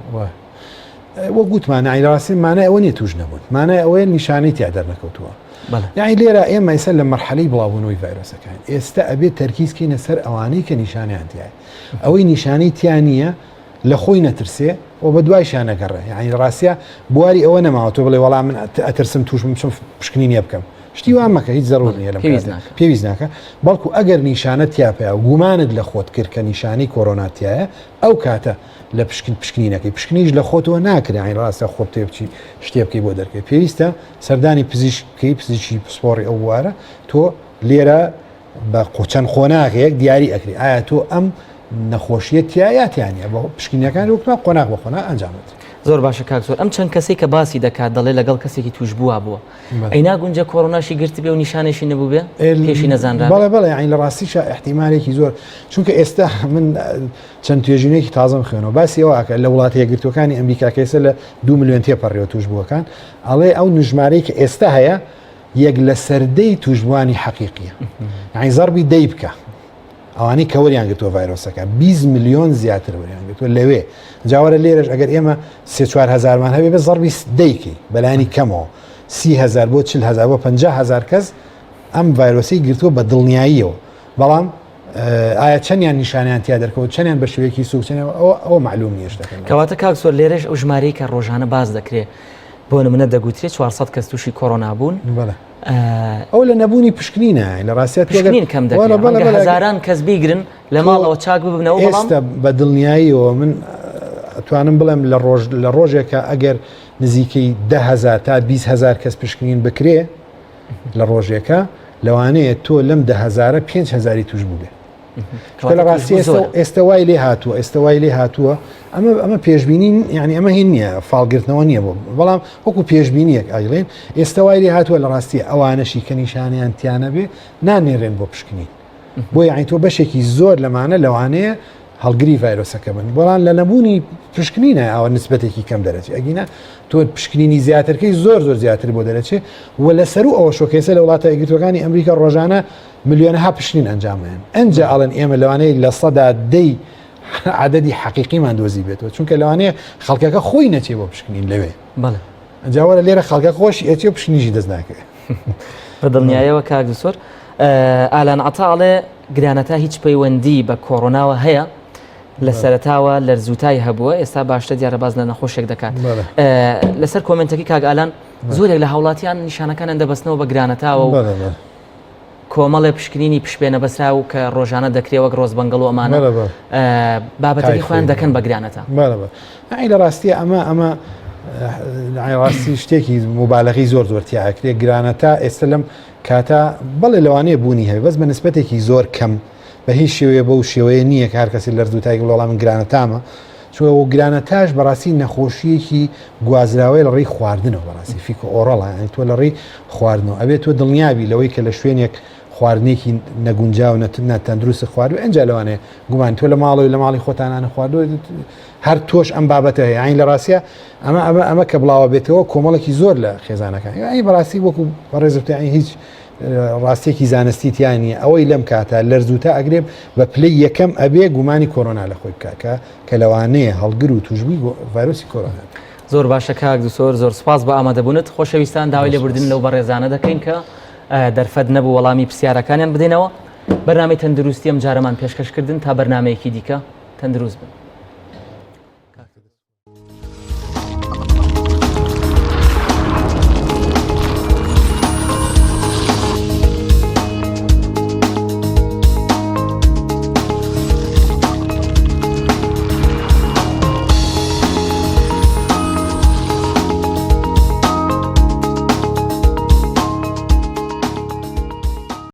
وەک گوتمان ڕاستی مانای ئەوە نیە توش نەبوون مانای ئەوەیە نیشانەی تیا دەرنەکەوتووە یعنی لێرە ئێمە ئێستا لە مەرحەلەی بڵاوبوونەوەی ڤایرۆسەکان ئێستا ئەبێت تەرکیز کەینە سەر ئەوانەی کە نیشانیان تایە ئەوەی نیشانەی تیا نییە لە خۆی نەترسێ و بە دوایشان نەگەڕێ یعنی ڕاستە بواری ئەوە نەماوە تۆ بڵێ وەڵام من ئەترسم توش بم چم پشکنی نییە بکەم. شتی وا مەکە هیچ زەرور نییە لەم پێویست ناکە بەڵکو ئەگەر نیشانە تیا پەیا و گومانت لە خۆت کرد کە نیشانەی کۆرۆنا تایە ئەو کاتە لە پشکن پشکنینەکەی پشکنیش لە خۆتەوە ناکرێ عین ڕاستە خۆ بتێ بچی شتێ بکەی بۆ دەرکەی پێویستە سەردانی پزیشک بکەی پزیشکی پسپۆڕی ئەو بوارە تۆ لێرە بە چەند قۆناغێک دیاری ئەکری ئایا تۆ ئەم نەخۆشیە تایە تیانە بە پشکنینەکان وەکمان قۆناغ بە قۆناغ ئەنجام بدرێت. زۆر باشە کاک زۆر ئەم چەند کەسەی کە باسی دەکات دەڵێ لەگەڵ کەسێکی توش بووە بووە ئەی ناگونجە کۆرۆناشی گرتبێ و نیشانێکی نەبووبێ پێشی نەزانرا بەڵێ بەڵێ یانی لە ڕاستیشا ئیحتیمالێکی زۆر چونکە ئێستا من چەند توێژینێکی تازەم خوێنەوە باسی ئەوە ئەکا لە وڵاتە یەکگرتووەکانی ئەمریکا کە ئێستا لە دو ملیۆن تێپەڕیوە تووشبووەکان ئەڵێ ئەو نژمارەی کە ئێستا هەیە یەک لە سەردەی تووشبووانی حەقیقیە یعنی زەربی دەی بکە ئەوانەی کە وەریان گرتووە ڤایرۆسەکە 20 ملیۆن زیاتر وەریان گرتووە لەوێ جاوەرە لێرەش ئەگەر ئێمە سێ چوار هەزارمان هەبێ بە زەربی دەیکەی بەلانی کەمەوە 30 هەزار بۆ 40 هەزار بۆ 50 هەزار کەس ئەم ڤایرۆسی گرتووە بە دڵنیاییەوە بەڵام ئایا چەندیان نیشانیان تیا دەرکەوت چەندیان بە شێوەیەکی سوک چەندیان ئەوە ئەوە معلوم نییە شتەکە کەواتە کاک سۆر لێرەش ئەو ژمارەی کە ڕۆژانە باس دەکرێ بۆ نمونە دەگوترێ 400 کەس تووشی کۆرۆنا بوون بەڵێ ئەو لە نەبوونی پشکنینە لە ڕاستیا پشکنین کەم دەکرێت هەزاران کەس بیگرن لە ماڵەوە چاک ببنەوە ئێستا بە دڵنیاییەوە من ئەتوانم بڵێم لە ڕۆژ لە ڕۆژێکە ئەگەر نزیکەی 10هزار تا 20هزار کەس پشکنین بکرێ لە ڕۆژێکە لەوانەیە تۆ لەم دەهزارە 5 هزاری توش بوو چونکە لە ڕاستی ئێستا ئێستا وای لێ هاتووە ئێستا وای لێ هاتووە ئەمە ئەمە پێشبینی یعنی ئەمە هین نییە فاڵگرتنەوە نییە بۆ بەڵام وەکو پێشبینیەک ئەیڵێن ئێستا وای لێ هاتووە لە ڕاستی ئەوانەشی کە نیشانیان تیانە بێ نانێرێن بۆ پشکنین بۆ یعنی تۆ بەشێکی زۆر لەمانە لەوانەیە هەڵگری ڤایرۆسەکە بن بەڵام لە نەبوونی پشکنینە ئەوە نسبەتێکی کەم دەرەچێت ئەگینا تۆ پشکنینی زیاترکەی زۆر زۆر زیاتر بۆ دەرەچێت و لەسەر و ئەوە شۆکەیسە لە وڵاتە یەکگرتووەکانی ئەمریکا ڕۆژانە ملیۆنەها پشکنین ئەنجام ئەیەن ئەنجا ئەڵێن ئێمە لەوانەیە 10% عددی حەقیقیمان دۆزی بێتەوە چونکە لەوانەیە خەڵکەکە خۆی نەچێ بۆ پشکنین لەوێ بەڵێ ئەنجا وەرە لێرە خەڵکە خۆشی ئەچێ و پشکنیشی دەست ناکەوێت بە دڵنیایەوە کاک دکتۆر ئالان عەتا ئەڵێ گرانەتا هیچ پەیوەندی بە کۆرۆناوە هەیە لە سەرتاوە لەرزوتای هەبووە ئێستا باشتە دیارە باز لە نەخۆشێک دەکات لەسەر کۆمنتەکەی کاک ئالان زۆرێک لە هاوڵاتیان نیشانەکانیان دەبەستنەوە بە گرانەتاوە و کۆمەڵێ پشکنینی پشتپێنەبەستراو کە ڕۆژانە دەکرێ وەک ڕۆزبەنگڵ و ئەمانە بابەتەکەی خۆیان دەکەن بە گرانەتا. ئەی لە ڕاستیە ئەمە ئەمە ڕاستی شتێکی مبالغی زۆر زۆر تیاکرێ گرانەتا ئێستا لەم کاتا بەڵێ لەوانەیە بوونی هەیە بەس بە نسبەتێکی زۆر کەم بە هیچ شێوەیە بەو شێوەیە نییە کە هەر کەسی لەرزوتای گڵۆڵا من گرانەتامە چوە و گرانەتاش بەڕاستی نەخۆشیەکی گوازراوەیە لە ڕێی خواردنەوە بەڕاستی feco oral ە یانی تۆ لە ڕێی خواردنەوە ئەبێت تۆ دڵنیابی لەوەی کە لە شوێنێک خواردنێکی نەگونجاو نەتەندروست خواردو ئەنجا لەوانەیە گومان تۆ لە ماڵەوەی لە ماڵی خۆتانانە خواردو هەر تۆش ئەم بابەتە هەیە ئاین لە ڕاستە ئەمە ئەمە ئەمە کە بڵاوە بێتەوە کۆمەڵێکی زۆر لە خێزانەکان ئەی بەڕاستی وەکو بەڕێزت هیچ ڕاستیەکی زانستی تیا نییە ئەوەی لەم کاتە لەرزوتا ئەگرێ بە پلەی یەکەم ئەبێ گومانی کۆرۆنا لە خۆی بکە کە کە لەوانەیە هەڵگر و توشبووی ڤایرۆسی کۆرۆنا بێت. زۆر باشە کاک دکتۆر زۆر سوپاس بۆ ئامادەبوونت خۆشەویستان داوای لێبوردن لەو بەڕێزانە دەکەین کە دەرفەت نەبوو وەڵامی پرسیارەکانیان بدەینەوە بەرنامەی تەندروستی ئەم جارەمان پێشکەش کردن تا بەرنامەیەکی دیکە تەندروست بن.